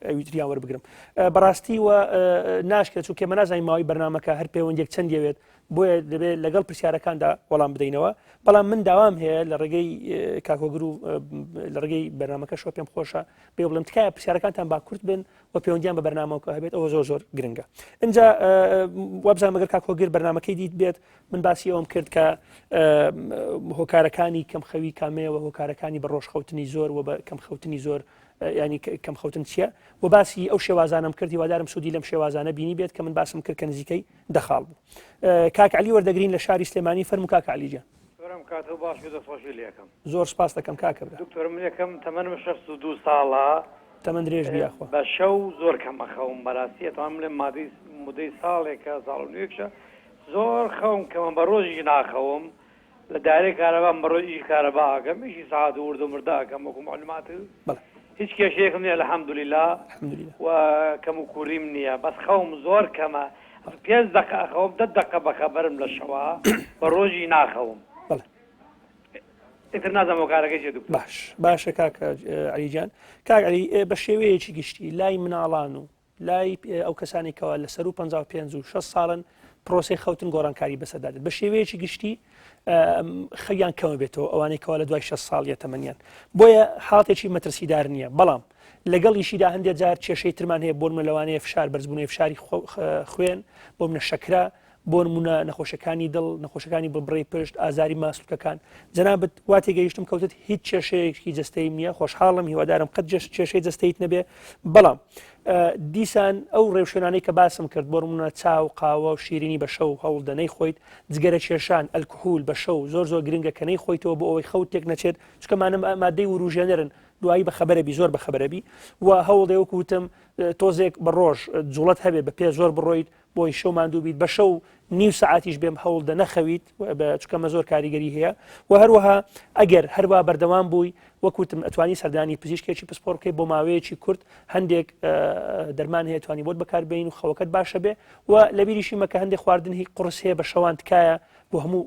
ئەوی تریان وەربگرم بەڕاستی و ناشکرێت چونکە مە نازانین ماوەی بەرنمەکە هەر پەیوەندێک چەند دەوێت بۆیە دەبێت لەگەڵ پرسیارەکاندا وەڵام بدەینەوە بەڵام من داوام هەیە لە ڕێگەی کاکۆگر و لە ڕێگەی بەرنمەکەشەوە پێم خۆشە پێ بڵم تکایە پرسیارەکانتان با کورت بن و پەیوەندیان بە بەرنامەکە هەبێت ئەوە زۆر زۆر گرنگە اینجا وابزانم مەگەر کاکۆگر بەرنمەکەی دیت بێت من باسی ئەوم کرد کە هۆکارەکانی کەم خەوی کامەیەوە هۆکارەکانی بە ڕۆژ خەوتنی زۆر و بە کەم خەوتنی زۆر ینی کەم خەوتن چییە و باسی ئەو شێوازانم کرد هیوادارم سوودی لەم شێوازانە بینی بێت کە من باسم کرد کە نزیکەی دە خاڵ بوو کاک علی وەردەگرین لە شاری سلێمانی فەرموو کاک علی گیان. دکتۆرم کاتو باش و دەستخۆشی لێکەم. زۆر سپاس دەکەم کاکە برا. دکتۆر من یەکەم تەمەنم 62 ساڵە. تەمەن درێژ بی یاخوا. بە شەو زۆر کەم ئەخەوم بەراستی ئەتوانم بڵێم مادەی مدەی ساڵێکە ساڵ و نوێکشە زۆر خەوم کەمە بە ڕۆژیش ناخەوم لە دایرەی کارەبام بە ڕۆژ ئیشی کارەبا ئەکەم ئیشی سەعات و ورد و مردە ئەکەم وەکو معلومات هیچ کێشەیەکم نییە الحمدللە و کەم و کووریم نییە بەس خەوم زۆر کەمە پێنج دەقە ئەخەوم دە دەقە بەخەبەرم لە شەوە بە ڕۆژی ناخەوم ئیتر نازانم هۆکارەکەی چیە دکتۆر. باش باشە کاک عەلی گیان کاک عەلی بە شێوەیەکی گشتی لای مناڵان و لای ئەو کەسانی کەوا لە سەرو 55 و 6 ساڵن پرۆسەی خەوتن گۆڕانکاری بەسەردا دێت بە شێوەیەکی گشتی خەویان کەمە بێتەوە ئەوانەی کەوا لە دوای 6 ساڵیە تەمەنیان بۆیە حاڵتێکی مەترسیدار نییە بەڵام لەگەڵ یشیدا هەندێک جار کێشەی ترمان هەیە بۆ نمونە لەوانەیە فشار بەرزبوونەوەی فشاری خوێن بۆ منە شەکرە بۆ نمونە نەخۆشەکانی دڵ نەخۆشەکانی بڕبڕەی پشت ئازاری ماسولکەکان جەنابت وا تێگەیشتم کەوتت هیچ کێشەیەکی جەستەیم نییە خۆشحاڵم هیوادارم قەت کێشەی جەستەیت نەبێ بەڵام دیسان ئەو ڕێوشوێنانەی کە باسم کرد بۆ نمونە چا و قاوە و شیرینی بە شەو هەوڵدە نەیخۆیت جگەرە کێشان ئەلکحول بە شەو زۆر زۆر گرنگە کە نەیخۆیتەوە بۆ ئەوەی خەوت تێک نەچێت چونکە مانە مادەی وروژێنەرن دوایی بە خەبەرەبی زۆر بە خەبەرەبی و هەوڵدە وەکو وتم تۆزێک بە ڕۆژ جوڵەت هەبێ بە پێ زۆر بڕۆیت بۆی شەو ماندوو بیت بە شەو نیو سەعاتیش بێم هەوڵدە نەخەویت چونکە مە زۆر کاریگەری هەیە و هەروەها ئەگەر هەروە بەردەوام بووی وەکوتم ئەتوانی سەردانی پزیشکێکی پسپۆر بکەیت بۆ ماوەیەکی کورت هەندێک دەرمان هەیە توانی بۆت بەکاربین و خەوەکەت باشە بێ و لەبیریشی مەکە هەندێک خواردن هی قرس هەیە بە شەوان تکایە بۆ هەموو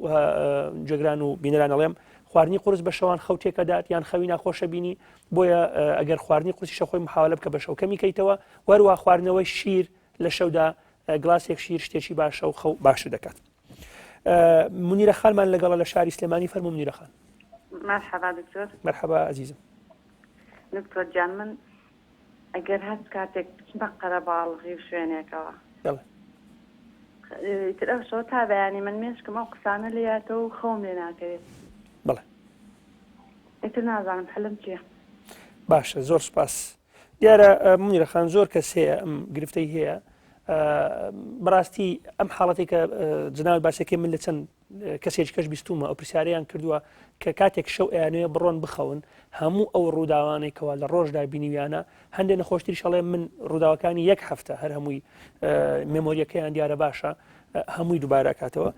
جێگران و بینەران ئەڵێم خواردنی قرس بە شەوان خەو تێکەدات یان خەوی ناخۆشە بینی بۆیە ئەگەر خواردنی قورسیشە خۆی محاولە بکە بە شەو کەمی کەیتەوە وەروە خواردنەوەی شیر لە شەودا گلاسێک شیر شتێکی باشە و خەو باشتر دەکات. منیرە خانمان لەگەڵە لە شاری سلێمانی فەرموو منیرە خان. مەرحەبا دکتۆر. مەرحەبا ئەزیزم. دکتۆر گیان من ئەگەر هەست کاتێک بچمە قەرەباڵغی و شوێنێکەوە. بەڵێ. ئیتر ئەو شەوە تا بەیانی من مێشکم ئەو قسانە لێیاتەوە و خەوم لێ ناکەوێت. بەڵێ. ئیتر نازانم حەلم چییە. باشە زۆر سوپاس. دیارە منیرە خان زۆر کەس هەیە ئەم گرفتەی هەیە بەڕاستی ئەم حاڵەتی کە جناوت باسەکەی من لە چەند کەسێکی کەش بیستومە ئەو پرسیارەیان کردووە کە کاتێک شەو ئەیانەوێ بڕۆن بخەون هەموو ئەو ڕووداوانەی کەوا لە ڕۆژدا بینیویانە هەندێک نەخۆشتریش ئەڵێ من ڕووداوەکانی یەک هەفتە هەر هەمووی مێمۆریەکەیان دیارە باشە هەمووی دووبارە کاتەوە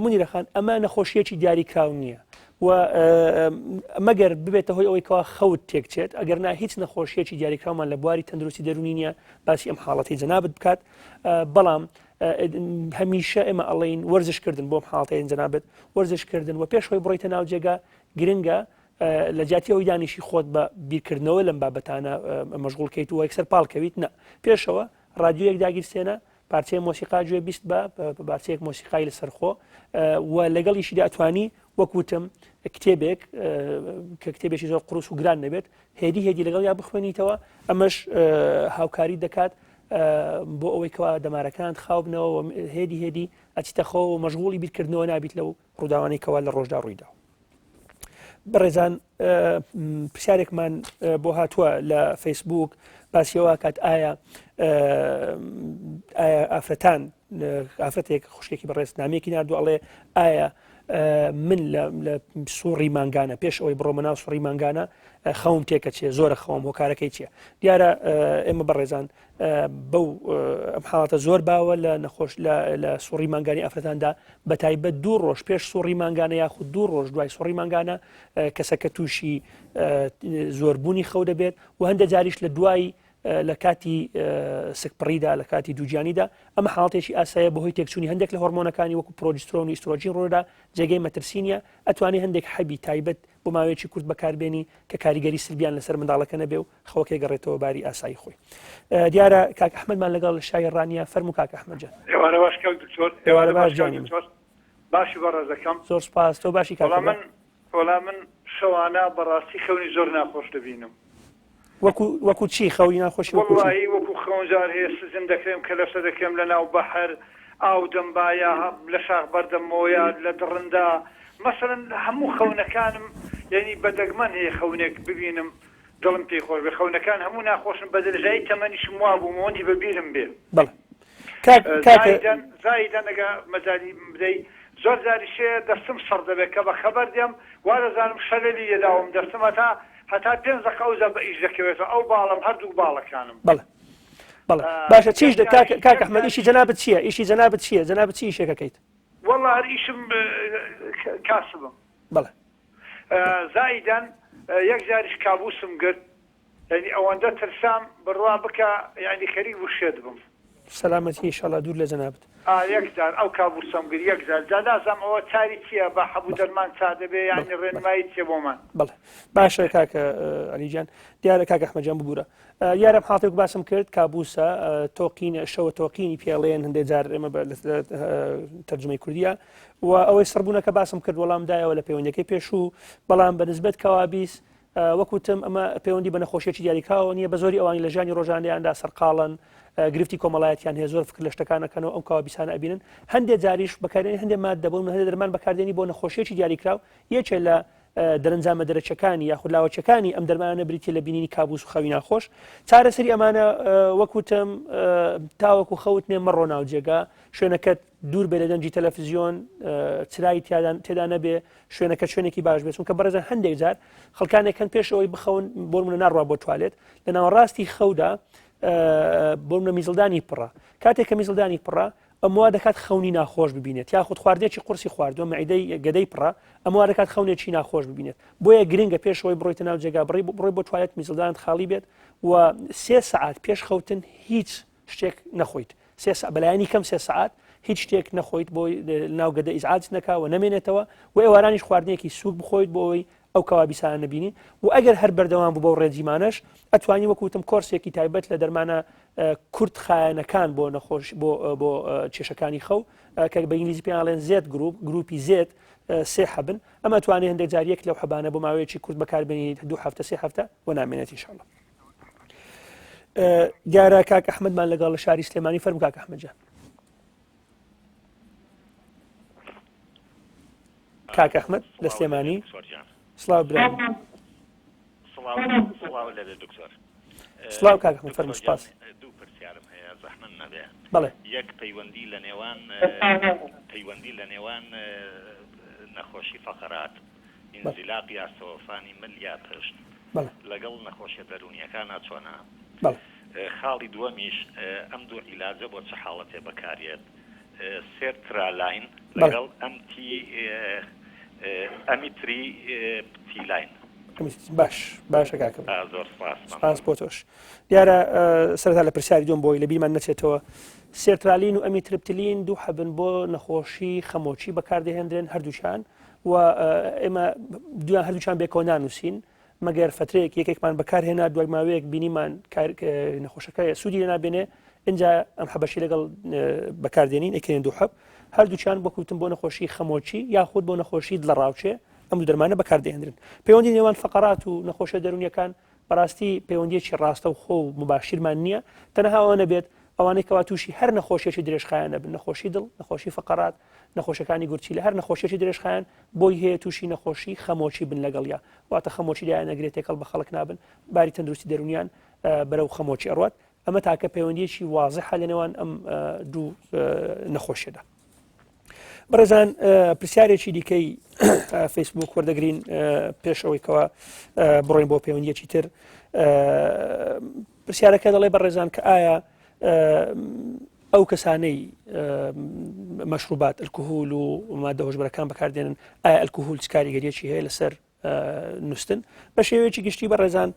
منیرە خان ئەمە نەخۆشیەکی دیاریکراو نییە و مەگەر ببێتە هۆی ئەوەی کەوا خەوت تێکچێت ئەگەر نا هیچ نەخۆشیەکی دیاریکراومان لە بواری تەندروستی دەرونی نییە باسی ئەم حاڵەتی جەنابت بکات بەڵام هەمیشە ئێمە ئەڵێین وەرزش کردن بۆم حاڵتەیە جەنابت وەرزش کردن و پێش خۆی بڕیتە ناو جێگا گرنگە لە جیاتی ئەوی دانیشی خۆت بە بیرکردنەوە لەم بابەتانە مەشغوڵکەیت و یەکسەر پاڵکەویت نە پێشەوە رادیۆیەک داگیرسێنە پارچەیە مۆسیقا گوێ 20 بە پارچەیەک مۆسیقای لەسەر خۆ و لەگەڵیشیدا ئەتوانی وەک وتم کتێبێک کە کتێبێکی زۆر قورس و گران نەبێت هێدی هێدی لەگەڵ یا بخوێنیتەوە ئەمەش هاوکاری دەکات بۆ ئەوەی کەوا دەمارەکانت خاو بنەوە و هێدی هێدی ئەچیتە خەوە و مەشغوڵی بیرکردنەوە نابیت لەو ڕووداوانەی کەوا لە ڕۆژدا ڕوویدا. بەڕێزان پرسیارێکمان بۆ هاتووە لە فەیسبوک باسیەوە کات ئایا ئایا ئافرەتان ئافرەتێک خوشکێکی بەڕێز نامێکی نردو ئەڵێ ئایا من لە سوڕی مانگانە پێش ئەوەی بڕۆمە ناو سوڕی مانگانە خەوم تێکەچێ زۆرە خەوم هۆکارەکەی چییە دیارە ئێمە بەڕێزان بەو ئەم حاڵەتە زۆر باوە لە نەخۆش لە سوڕی مانگانی ئافرەتاندا بە تایبەت دوو ڕۆژ پێش سوڕی مانگانە یاخود دوو ڕۆژ دوای سوڕی مانگانە کەسەکە تووشی زۆربوونی خەو دەبێت و هەندێک جاریش لە دوای لە کاتی سکپڕیدا لە کاتی دووگیانیدا ئەمە حاڵەتێکی ئاسایە بەهۆی تێکچوونی هەندێک لە هۆرمۆنەکانی وەکو پرۆجسترۆن و ئیسترۆجین ڕوودا جێگەی مەترسی نییە ئەتوانی هەندێک حەبی تایبەت بۆ ماوەیەکی کورت بەکاربێنی کە کاریگەری سلبیان لەسەر منداڵەکە نەبێ و خەوەکەی گەڕێتەوە باری ئاسایی خۆی دیارە کاک ئەحمەدمان لەگەڵ شای ڕانیە فەرموو کاک ئەحمەد جان ئێوارە باش کاک دکتۆر ئێوارە باش جانی من باشی بەڕێزەکەم زۆر سپاس تۆ باشی کاک من وەڵا من شەوانە بەڕاستی خەونی زۆر ناخۆش دەبینم. وەکو وەکو چی خەونی ناخۆشی وەکو چی؟ وەڵاهی وەکو خەون جار هەیە سجن دەکرێم کەلەپچە دەکرێم لە ناو بەحر ئاو دەمبا یا لە شاخ بەردەمەوە یا لە دڕندە مەسەلەن هەموو خەونەکانم یانی بە دەگمەن هەیە خەونێک ببینم دڵم پێی خۆش بێ خەونەکان هەموو ناخۆشن بە درێژایی تەمەنیشم وابووم ئەوەندی بە بیرم بێ. بەڵێ کاک کاک. زایدەن زایدەن ئەگە مەجالی بدەی زۆر جاریش هەیە دەستم سڕ دەبێت کە بە خەبەر دێم وا دەزانم شەلەلی لێداوم دەستم هەتا هەتا پێنج دەقە ئەوجا بە ئیش دەکەوێتەوە ئەو باڵەم هەردووک باڵەکانم. بەڵێ بەڵێ باشە چیش کاک کاک ئەحمەد ئیشی جەنابت چییە ئیشی جەنابت چییە جەنابت چی ئیشێک ئەکەیت؟ وەڵا هەر ئیشم کاسبم. بەڵێ. زائیدەن یەک جاریش کابوسم گرت یانی ئەوەندە ترسام بڕوا بکە یانی خەریک بوو شێت بم. سەلامەتی ئیشەڵا دوور لە جەنابت. ئا یەک جار ئەو کابوسەم گرت یەک جار جا نازانم ئەوە چاری چیە بە حەب و دەرمان چا دەبێ یانی ڕێنمایی چیە بۆمان. بەڵێ باشە کاکە عەلی گیان دیارە کاکە ئەحمەد گیان ببورە یارم حاڵتێک باسم کرد کابوسە تۆقین شەوە تۆقینی پێڵێن هەندێک جار ئێمە تەرجمەی کوردیە و ئەوەی سڕبوونەکە باسم کرد وەڵام دایەوە لە پەیوەندەکەی پێشوو بەڵام بە نسبەت کەوابیس وەکوتم ئەمە پەیوەندی بە نەخۆشیەکی دیاریکاوە نییە بە زۆری ئەوانی لە ژیانی ڕۆژانەیاندا سەرقاڵن گرفتی کۆمەڵایەتیان هەیە زۆر فکر لە شتەکانەکەنەوە ئەم کاوابیسانە ئەبینن هەندێک جاریش بەکارێنی هەندێک مادە بۆ هەندێک دەرمان بەکاردێنی بۆ نەخۆشیەکی دیاریکراو یەکێ لە دەرەنجامە دەرەکیەکانی یاخود لاوەکیەکانی ئەم دەرمانە بریتیە لە بینینی کابوس و خەوی ناخۆش چارەسەری ئەمانە وەکوتم تاوەکو خەوت نێ مەڕۆ ناو جێگا شوێنەکەت دوور بێ لە دەنگی تەلەفزیۆن چرای تێدا نەبێ شوێنەکە شوێنێکی باش بێت چونکە بەڕێزان هەندێک جار خەڵکانێک هەن پێش ئەوەی بخەون بۆ منە ناڕوا بۆ توالێت لە ناوەڕاستی خەودا بۆ منە میزڵدانی پڕە کاتێک کە میزڵدانی پڕە ئەم وا دەکات خەونی ناخۆش ببینێت یاخود خواردنێکی قورسی خواردووە مەعیدەی گەدەی پڕە ئەم وا دەکات خەونێکی ناخۆش ببینێت بۆیە گرنگە پێش ئەوەی بڕۆیتە ناو جێگا بڕی بڕۆی بۆ توالێت میزڵدانت خاڵی بێت و سێ سەعات پێش خەوتن هیچ شتێک نەخۆیت سێ بەلایەنی کەم سێ سەعات هیچ شتێک نەخۆیت بۆی ناو گەدە ئیزعاج نەکا و نەمێنێتەوە و ئێوارانیش خواردنێکی سووک بخۆیت بۆ ئەوەی ئەو کەوابیسانە نەبینی و ئەگەر هەر بەردەوام بوو بەو ڕێجیمانەش ئەتوانی وەکو وتم کۆرسێکی تایبەت لە دەرمانە کورت خایەنەکان بۆ نەخۆش بۆ بۆ کێشەکانی خەو کە بە ئینگلیزی پێیان ئەڵێن Z group گروپی Z سێ حەبن ئەمە توانێت هەندێک جار یەک لەو حەبانە بۆ ماوەیەکی کورت بەکاربێنیت دوو هەفتە سێ هەفتە و نامێنێت ئینشاءاللە دیارە کاک ئەحمەدمان لەگەڵ لە شاری سلێمانی فەرموو کاک ئەحمەد جان. کاک ئەحمەد لە سلێمانی. سڵاو برام. سڵاو سڵاو لەبێ دکتۆر. سڵاو کاک ئەحمەد فەرموو سپاس. دوو پرسیارم هەیە زەحمەت نەبێ. بەڵێ. یەک پەیوەندی لە نێوان پەیوەندی لە نێوان نەخۆشی فەقەرات ئینزیلاق یا سەوەفانی مل یا پشت لەگەڵ نەخۆشیە دەروونیەکانا چۆنە؟ خاڵی دووەمیش ئەم دوو عیلاجە بۆ چ حاڵەتێ بەکاریەت؟ سێرترالاین لەگەڵ ئەم تی ئەمیتری پتیلاین. باش باشە کاکە زۆر سپاس سپاس بۆ تۆش دیارە سەرەتا لە پرسیاری دوم بۆی لە بیرمان نەچێتەوە سێرترالین و ئەمیترپتلین دوو حەبن بۆ نەخۆشی خەمۆکی بەکاردەهێنرێن هەردووشان و ئێمە دویان هەردووچان بێکەوە نانووسین مەگەر فترەیەک یەکێکمان بەکارهێنا دوای ماوەیەک بینیمان نەخۆشەکە سوودی لێ نابێنێ اینجا ئەم حەبەشی لەگەڵ بەکاردێنین ئەکەین دوو حەب هەردووچیان بەکوتم بۆ نەخۆشی خەمۆکی یاخود بۆ نەخۆشی دڵەڕاوکێ ئەم دوو دەرمانە بەکاردێنرن پەیوەندی نێوان فقرات و نەخۆشە دەرونیەکان بەڕاستی پەیوەندیەکی ڕاستە و خۆ و مباشرمان نییە تەنها ئەوە نەبێت ئەوانەی کەوا تووشی هەر نەخۆشیێکی درێژخایەن نەبن نەخۆشی دڵ نەخۆشی فقرات نەخۆشەکانی گورچیلە هەر نەخۆشیێکی درێژخایەن بۆی هەیە تووشی نەخۆشی خەمۆکی بن لەگەڵیا واتە خەمۆکی دایان نەگرێت تێکەڵ بە خەڵک نابن باری تەندروستی دەرونیان بەرەو خەمۆکی ئەڕوات ئەمە تاکە پەیوەندیەکی وازحە لە نێوان ئەم دوو نەخۆشیەدا. بەڕێزان پرسیارێکی دیکەی فەیسبوک وەردەگرین پێش ئەوەی کەەوە بڕۆین بۆ پەیوەندیەکی تر پرسیارەکە دەڵێ بەڕێزان کە ئایا ئەو کەسانەی مەشروبات ئەلکهول و مادە هۆشبەرەکان بەکاردێنن ئایا ئەلکهول چ کاریگەریەکی هەیە لەسەر نووسن بە شێوەیەکی گشتی بە ڕێزان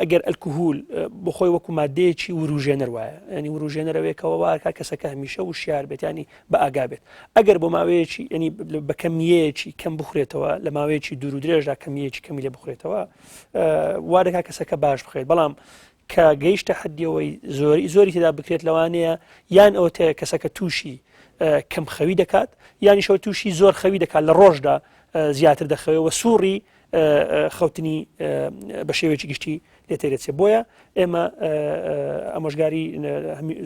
ئەگەر ئەلکهول بۆ خۆی وەکو مادەیەکی وروژێنەر وایە ینی وروژێنەرەوەیەکەوە واکە کەسەکە هەمیشە وشیار بێت ینی بە ئاگا بێت ئەگەر بۆ ماوەیەکی ینی بە کەمیەکی کەم بخورێتەوە لە ماوەیەکی دوور و درێژدا کەمیەکی کەمی لێ بخورێتەوە وا دەکات کەسەکە باش بخێت بەڵام کە گەیشتە حەدیەوەی زۆری زۆری تێدا بکرێت لەوانەیە یان ئەوە تێ کەسەکە تووشی کەم خەوی دەکات یانیشەوە تووشی زۆر خەوی دەکات لە ڕۆژدا زیاتر دەخەوێ و سوڕی خەوتنی بە شێوەیەکی گشتی لێ تێدەچێت بۆیە ئێمە ئامۆژگاری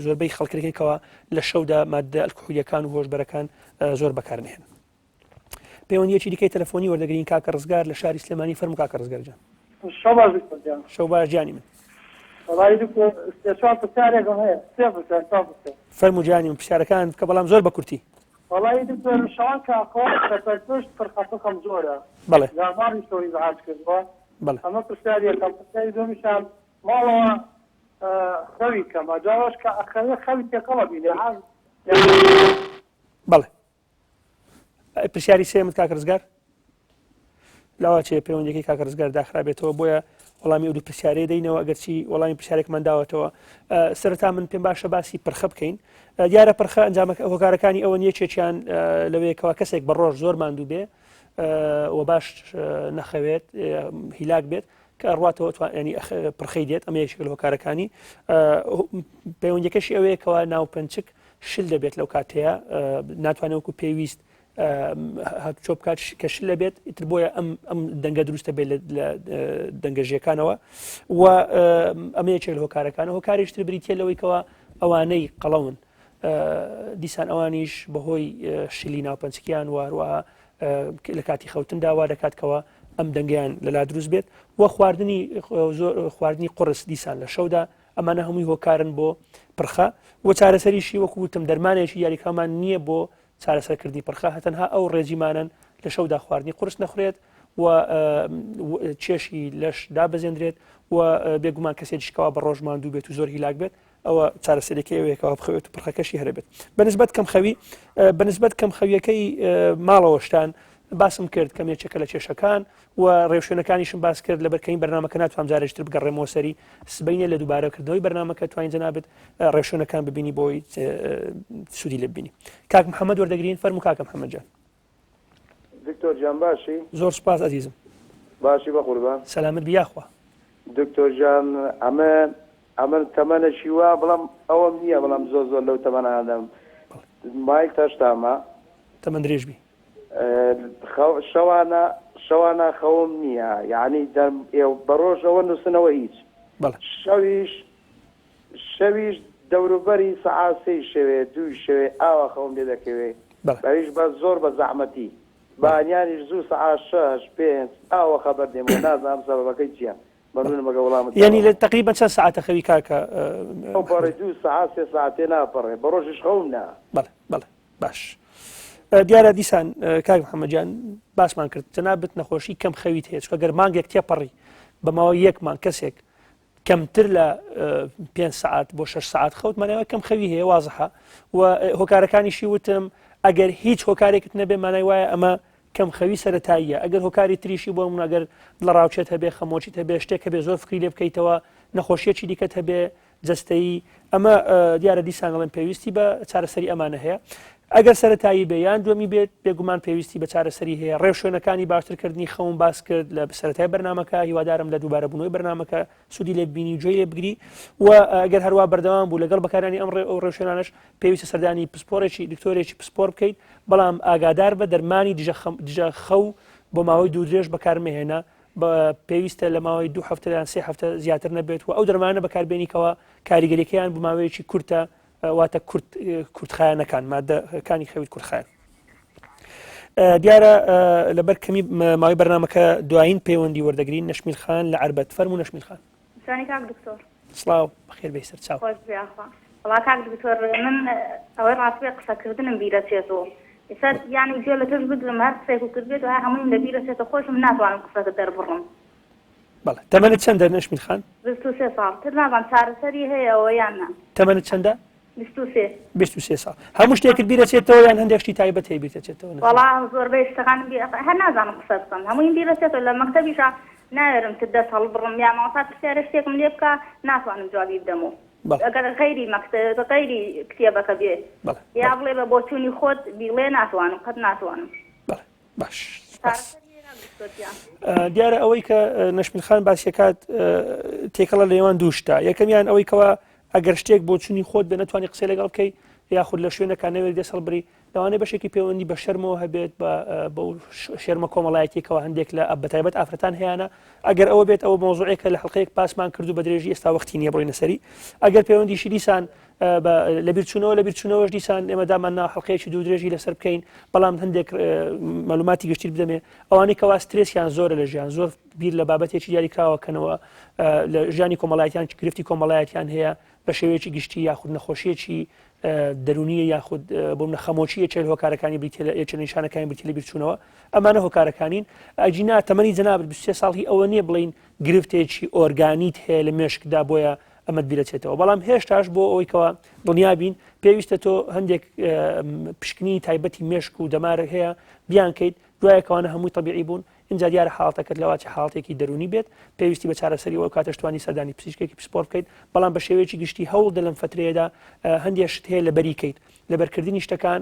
زۆربەی خەڵکەکەکەوە لە شەودا مادە ئەلکحولیەکان و هۆشبەرەکان زۆر بەکارنهێن. پەیوەندیەکی دیکەی تەلەفۆنی وەردەگرین کاکە ڕزگار لە شاری سلێمانی فەرموو کاکە ڕزگار جان. شەو باش دکتۆر گیان. شەو باش گیانی من. وەڵایی دکتۆر سێ چوار پرسیارێکم هەیە سێ پرسیار چوار پرسیار. فەرموو گیانی من پرسیارەکان بکە بەڵام زۆر بە کورتی. وەڵایی دکتۆر شەوان کە ئەخەوم لەسەر پشت پرخە پرخەم زۆرە. بەڵێ. جارماڕی شەو ئیزعاج کردووە. بەڵێ. ئەمە پرسیاری یەکەم پرسیاری دووەمیشیان ماڵەوە خەوی کەمە جارۆش کە ئەخەوێ خەوی تێکەڵە بینێ حەز بەڵێ. پرسیاری سێمت کاکە ڕزگار لاوا چێ پەیوەندەکەی کاکە ڕزگار داخرابێتەوە بۆیە وەڵامی ئەو دوو پرسیارەی دەینەوە ئەگەرچی وەڵامی پرسیارێکمان داوەتەوە سەرەتا من پێم باشە باسی پرخە بکەین دیارە پرخە ئەنجامەکە هۆکارەکانی ئەوە نیە چێکیان لەوەیەکەوە کەسێک بە ڕۆژ زۆر ماندوو بێ و باش نەخەوێت هیلاک بێت کە ئەڕاتەوە ینی پرخەی دێت ئەمە یەکێک لە هۆکارەکانی پەیوەندەکەشی ئەوەیەکەوە ناوپەنچک شل دەبێت لەو کاتەیە ناتوانێت وەکو پێویست هاتوچۆ بکات کە شل لەبێت ئیتر بۆیە ئەم ئەم دەنگە دروستە بێت لە دەنگەژیەکانەوە و ئەمە یەکێک لە هۆکارەکان هۆکاریشتر بریتە لەوەی کەەوە ئەوانەی قەڵەون دیسان ئەوانیش بەهۆی شلی ناوپەنچکیان واروە لە کاتی خەوتندا وا دەکاتکەوە ئەم دەنگیان لەلا دروست بێت و خواردنی خواردنی قرس دیسان لە شەودا ئەمانە هەمووی هۆکارن بۆ پرخە و چارەسەریشی وەکو وتم دەرمانێکی یاریکامان نییە بۆ چارەسەرکردنی پرخە هەتەنها ئەو ڕێجیمانەن لە شەودا خواردنی قورس نەخورێت و کێشی لەش دابەزێندرێت و بێگومان کەسێکی شکاوە بە ڕۆژ ماندوو بێت و زۆر هیلاک بێت ئەوە چارەسەرەکەی ئەوەیەکەوە بخەوێت و پرخەکەشی هەرەبێت بەنسبەت کەم خەوی بەنسبەت کەم خەویەکەی ماڵەوە شتان باسم کرد کەم یەکێکە لە کێشەکان و ڕێوشوێنەکانیشم باس کرد لەبەرکەین بەرنامەکە ناتوانم جارێکی تر بگەڕێمەوە سەری سبەینێ لە دووبارەکردنەوەی بەرنامەکە توانین جەنابت ڕێوشوێنەکان ببینی بۆی سوودی لێ ببینی کاک محەممەد وەردەگرین فەرموو کاکە محەممەد جان دکتۆر جان باشی؟ زۆر سوپاس ئەزیزم. باشی بەقوربان؟ سەلامەت بی یاخوا. دکتۆر جان ئەمە ئەمن تەمەنەکی وا بڵام ئەوەم نییە بەڵام زۆر زۆر لەو تەمەنانەم مایل تەشتامە. تەمەن درێژ بی. شەوانە شەوانە خەوم نییە یعنی بەڕۆژ ئەوە نووسنەوە هیچ شەویش شەویش دەوروبەری سەعات سێی شەوێ دووی شەوێ ئاوا خەوم لێ دەکەوێ ئەویش بە زۆر بە زەحمەتی. بانیانیش زوو سەعات شەش پێنج ئاوە خەبەر دێمەوە نازانم سەبەبەکەی چیە مەمنونم ئەگەر وەڵامت یانی لە دامەوە. تەقریبەن چەند سەعاتە خەوی کاکە ئەو پەڕی محەمەد؟ دوو سەعات سێ سەعات تێ ناپەڕێ بە ڕۆژیش خەوم نا. بەڵێ بەڵێ باش دیارە دیسان کاک محەممەد گیان باسمان کرد جەنابت نەخۆشی کەم خەویت هەیە چونکە گەر مانگێک تێپەڕی بە ماوەی یەک مانگ کەسێک کەمتر لە پێنج سەعات بۆ شەش سەعات خەوت مانای وایە کەم خەوی هەیە وازحە و هۆکارەکانیشی وتم ئەگەر هیچ هۆکارێکت نەبێ مانای وایە ئەمە کەم خەوی سەتاییە ئەگەر هۆکاری تریشی بۆ من ئەگەر دڵەڕاوکێت هەبێ خەمۆچیت هەبێ شتێک هەبێ زۆر فکری لێ بکەیتەوە نەخۆشیەکی دیکەت هەبێ جەستەیی ئەمە دیارە دیسان ئەڵێم پێویستی بە چارەسەری ئەمانە هەیە ئەگەر سەتایی بێ یان دووەمی بێت بێگومان پێویستی بە چارەسەری هەیە ڕێوشوێنەکانی باشترکردنی خەوم باس کرد لە سەرەتای بەرنمەکە هیوادارم لە دووبارە بوونەوەی بەرنمەکە سوودی لێ ببینی و گوێی لێ بگری و ئەگەر هەروە بەردەوام بوو لەگەڵ بەکارانی ئەم ڕێ ئەو ڕێوشوێنانەش پێویستە سەردانی پسپۆڕێکی دکتۆرێکی پسپۆر بکەیت بەڵام ئاگادار بە دەرمانی دژە خەو بۆ ماوەی دوو درێژ بەکارمەهێنە پێویستە لە ماوەی دوو هەفتە یان سێ هەفتە زیاتر نەبێت و ئەو دەرمانە بەکاربێنی کەوا کاریگەریەکەیان بۆ ماوەیەکی کورتە واتە کورت کورتخایەنەکان مادەکانی خەویت کورتخایەن. دیارە لەبەر کەمی ماوەی بەرنمەکە دوایین پەیوەندی وەردەگرین نەشمیل خان لە عربەت فەرمو نەشمیل خان. سانی کاک دکتۆر. سڵاو بەخێر بێی سەرچاو. خۆش بێ ئاخوا. وەڵا کاک دکتۆر من ئەوەی ڕاست بێ قسەکردنم بیرەچێتەوە ئێستا یانی گوێ لە تۆش بگرم هەر قسەیەک و کردبێت وایە هەموویم لە بیرەچێتەوە خۆشم ناتوانم قسەکە دەربڕم. بەڵێ تەمەنت چەندە نەشمیل خان؟ 23 ساڵ تر نازانم چارەسەری هەیە ئەوە یان نا. تەمەنت چەندە؟ 23. 23 ساڵ هەموو شتێکت بیرەچێتەوە یان هەندێک شتی تایبەت هەیە بیرتەچێتەوە؟ وەڵا زۆربەی شتەکانم بیر هەر نازانم قسە بکەم هەموویم بیرەچێتەوە لە مەکتەبیشا ناوێرم تر دەست هەڵبڕم یا مامۆستا پرسیارێ شتێکم لێ بکا ناتوانم جوابی بدەمەوە ئەگەر غەیری مەکتەب غەیری کتێبەکە بێ یا بڵێ بە بۆچوونی خۆت بیڵێ ناتوانم قەت ناتوانم. باش دیارە ئەوەی کە نەشمیل خان باسیەکات تێکەڵە لە نێوان دوو شتە یەکەمیان ئەوەی کەوا ئەگەر شتێک بۆچوونی خۆت بێ نەتوانی قسەی لەگەڵ بکەی یاخود لە شوێنەکە نەوێت دەست هەڵبری لەوانەیە بەشێکی پەیوەندی بە شەرمەوە هەبێت بە شەرمە کۆمەڵایەتیەکەوە هەندێک لە بەتایبەت ئافرەتان هەیەە ئەگەر ئەوە بێت ئەوە مۆزوعێکە لە حڵلقەیەک پاسمان کردو بە درێژی ئێستا وەختی نییە بڕینە سەری ئەگەر پەیوەندیشی دیسان لەبیرچوونەوە لەبیرچوونەوەش دیسان ئێمە دامان نا حڵلقەیەکی دوو درێژی لەسەر بکەین بەڵام هەندێک مەلوماتی گشتی بدەمێ ئەوانەی کەوا سترێسیان زۆرە لە ژیان زۆر بیر لە بابەتێکی دیاریکراوەکەنەوە لە ژیانی کۆمەڵایەتیان گرفتی کۆمەڵایەتیان هەیە بە شێوەیەکی گشتی یاخود نەخۆشیەکی دەرونیە یاخود بۆ منە خەمۆکی یەکێک لە هۆکارەکانی بریتە لە یەکێک لە نیشانەکانی بریتە لە بیرچوونەوە ئەمانە هۆکارەکانین ئەگینا تەمەنی جەنابت 23 ساڵ هی ئەوە نییە بڵین گرفتێکی ئۆرگانیت هەیە لە مێشکدا بۆیە ئەمەت بیرەچێتەوە بەڵام هێشتاش بۆ ئەوەی کەوا دڵنیا بین پێویستە تۆ هەندێک پشکنی تایبەتی مێشک و دەمارە هەیە بیانکەیت دوایە کەوانە هەمووی تەبیعی بوون ئینجا دیارە حاڵەتەکەت لەواچە حاڵەتێکی دەروونی بێت پێویستی بە چارەسەری ئەو کاتەش توانی سەردانی پزیشکێکی پسپۆر بکەیت بەڵام بە شێوەیەکی گشتی هەوڵ دە لەم فترەیەدا هەندێک شت هەیە لەبەری کەیت لەبەرکردنی شتەکان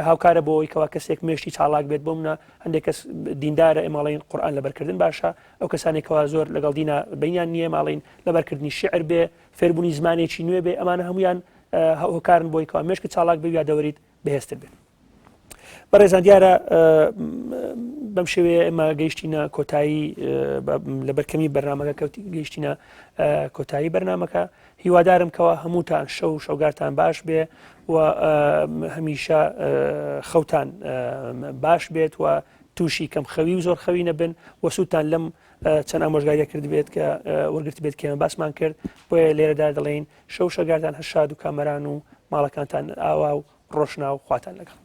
هاوکارە بۆ ئەوەی کەوا کەسێک مێشتی چاڵاک بێت بۆ منە هەندێک کەس دیندارە ئێماڵین قورآن لەبەرکردن باشە ئەو کەسانێک کەوا زۆر لەگەڵ دینا بینیان نییە ماڵین لەبەرکردنی شعر بێ فێربوونی زمانێکی نوێ بێ ئەمانە هەمویان هۆکارن بۆی کەوا مێشکت چاڵاک بێ یادەوەریت بەهێزتر بێت. بەڕێزان دیارە بەم شێوەیە ئێمە گەیشتینە کۆتایی لەبەر کەمی بەرنمەکە کەوتی گەیشتینە کۆتایی بەرنمەکە هیوادارم کەەوە هەمووتان شەو شەوگارتان باش بێ و هەمیشە خەوتان باش بێت و تووشی کەم خەوی و زۆر خەوی نەبن و سوودتان لەم چەند ئامۆژگاریە کرد بێت کە وەرگرت بێت کێمە باسمان کرد بۆیە لێرەدا دەڵێین شەو شەگارتان هەر شاد و کامەران و ماڵەکانتان ئاوا و ڕۆشنا و خواتان لەگەڵ.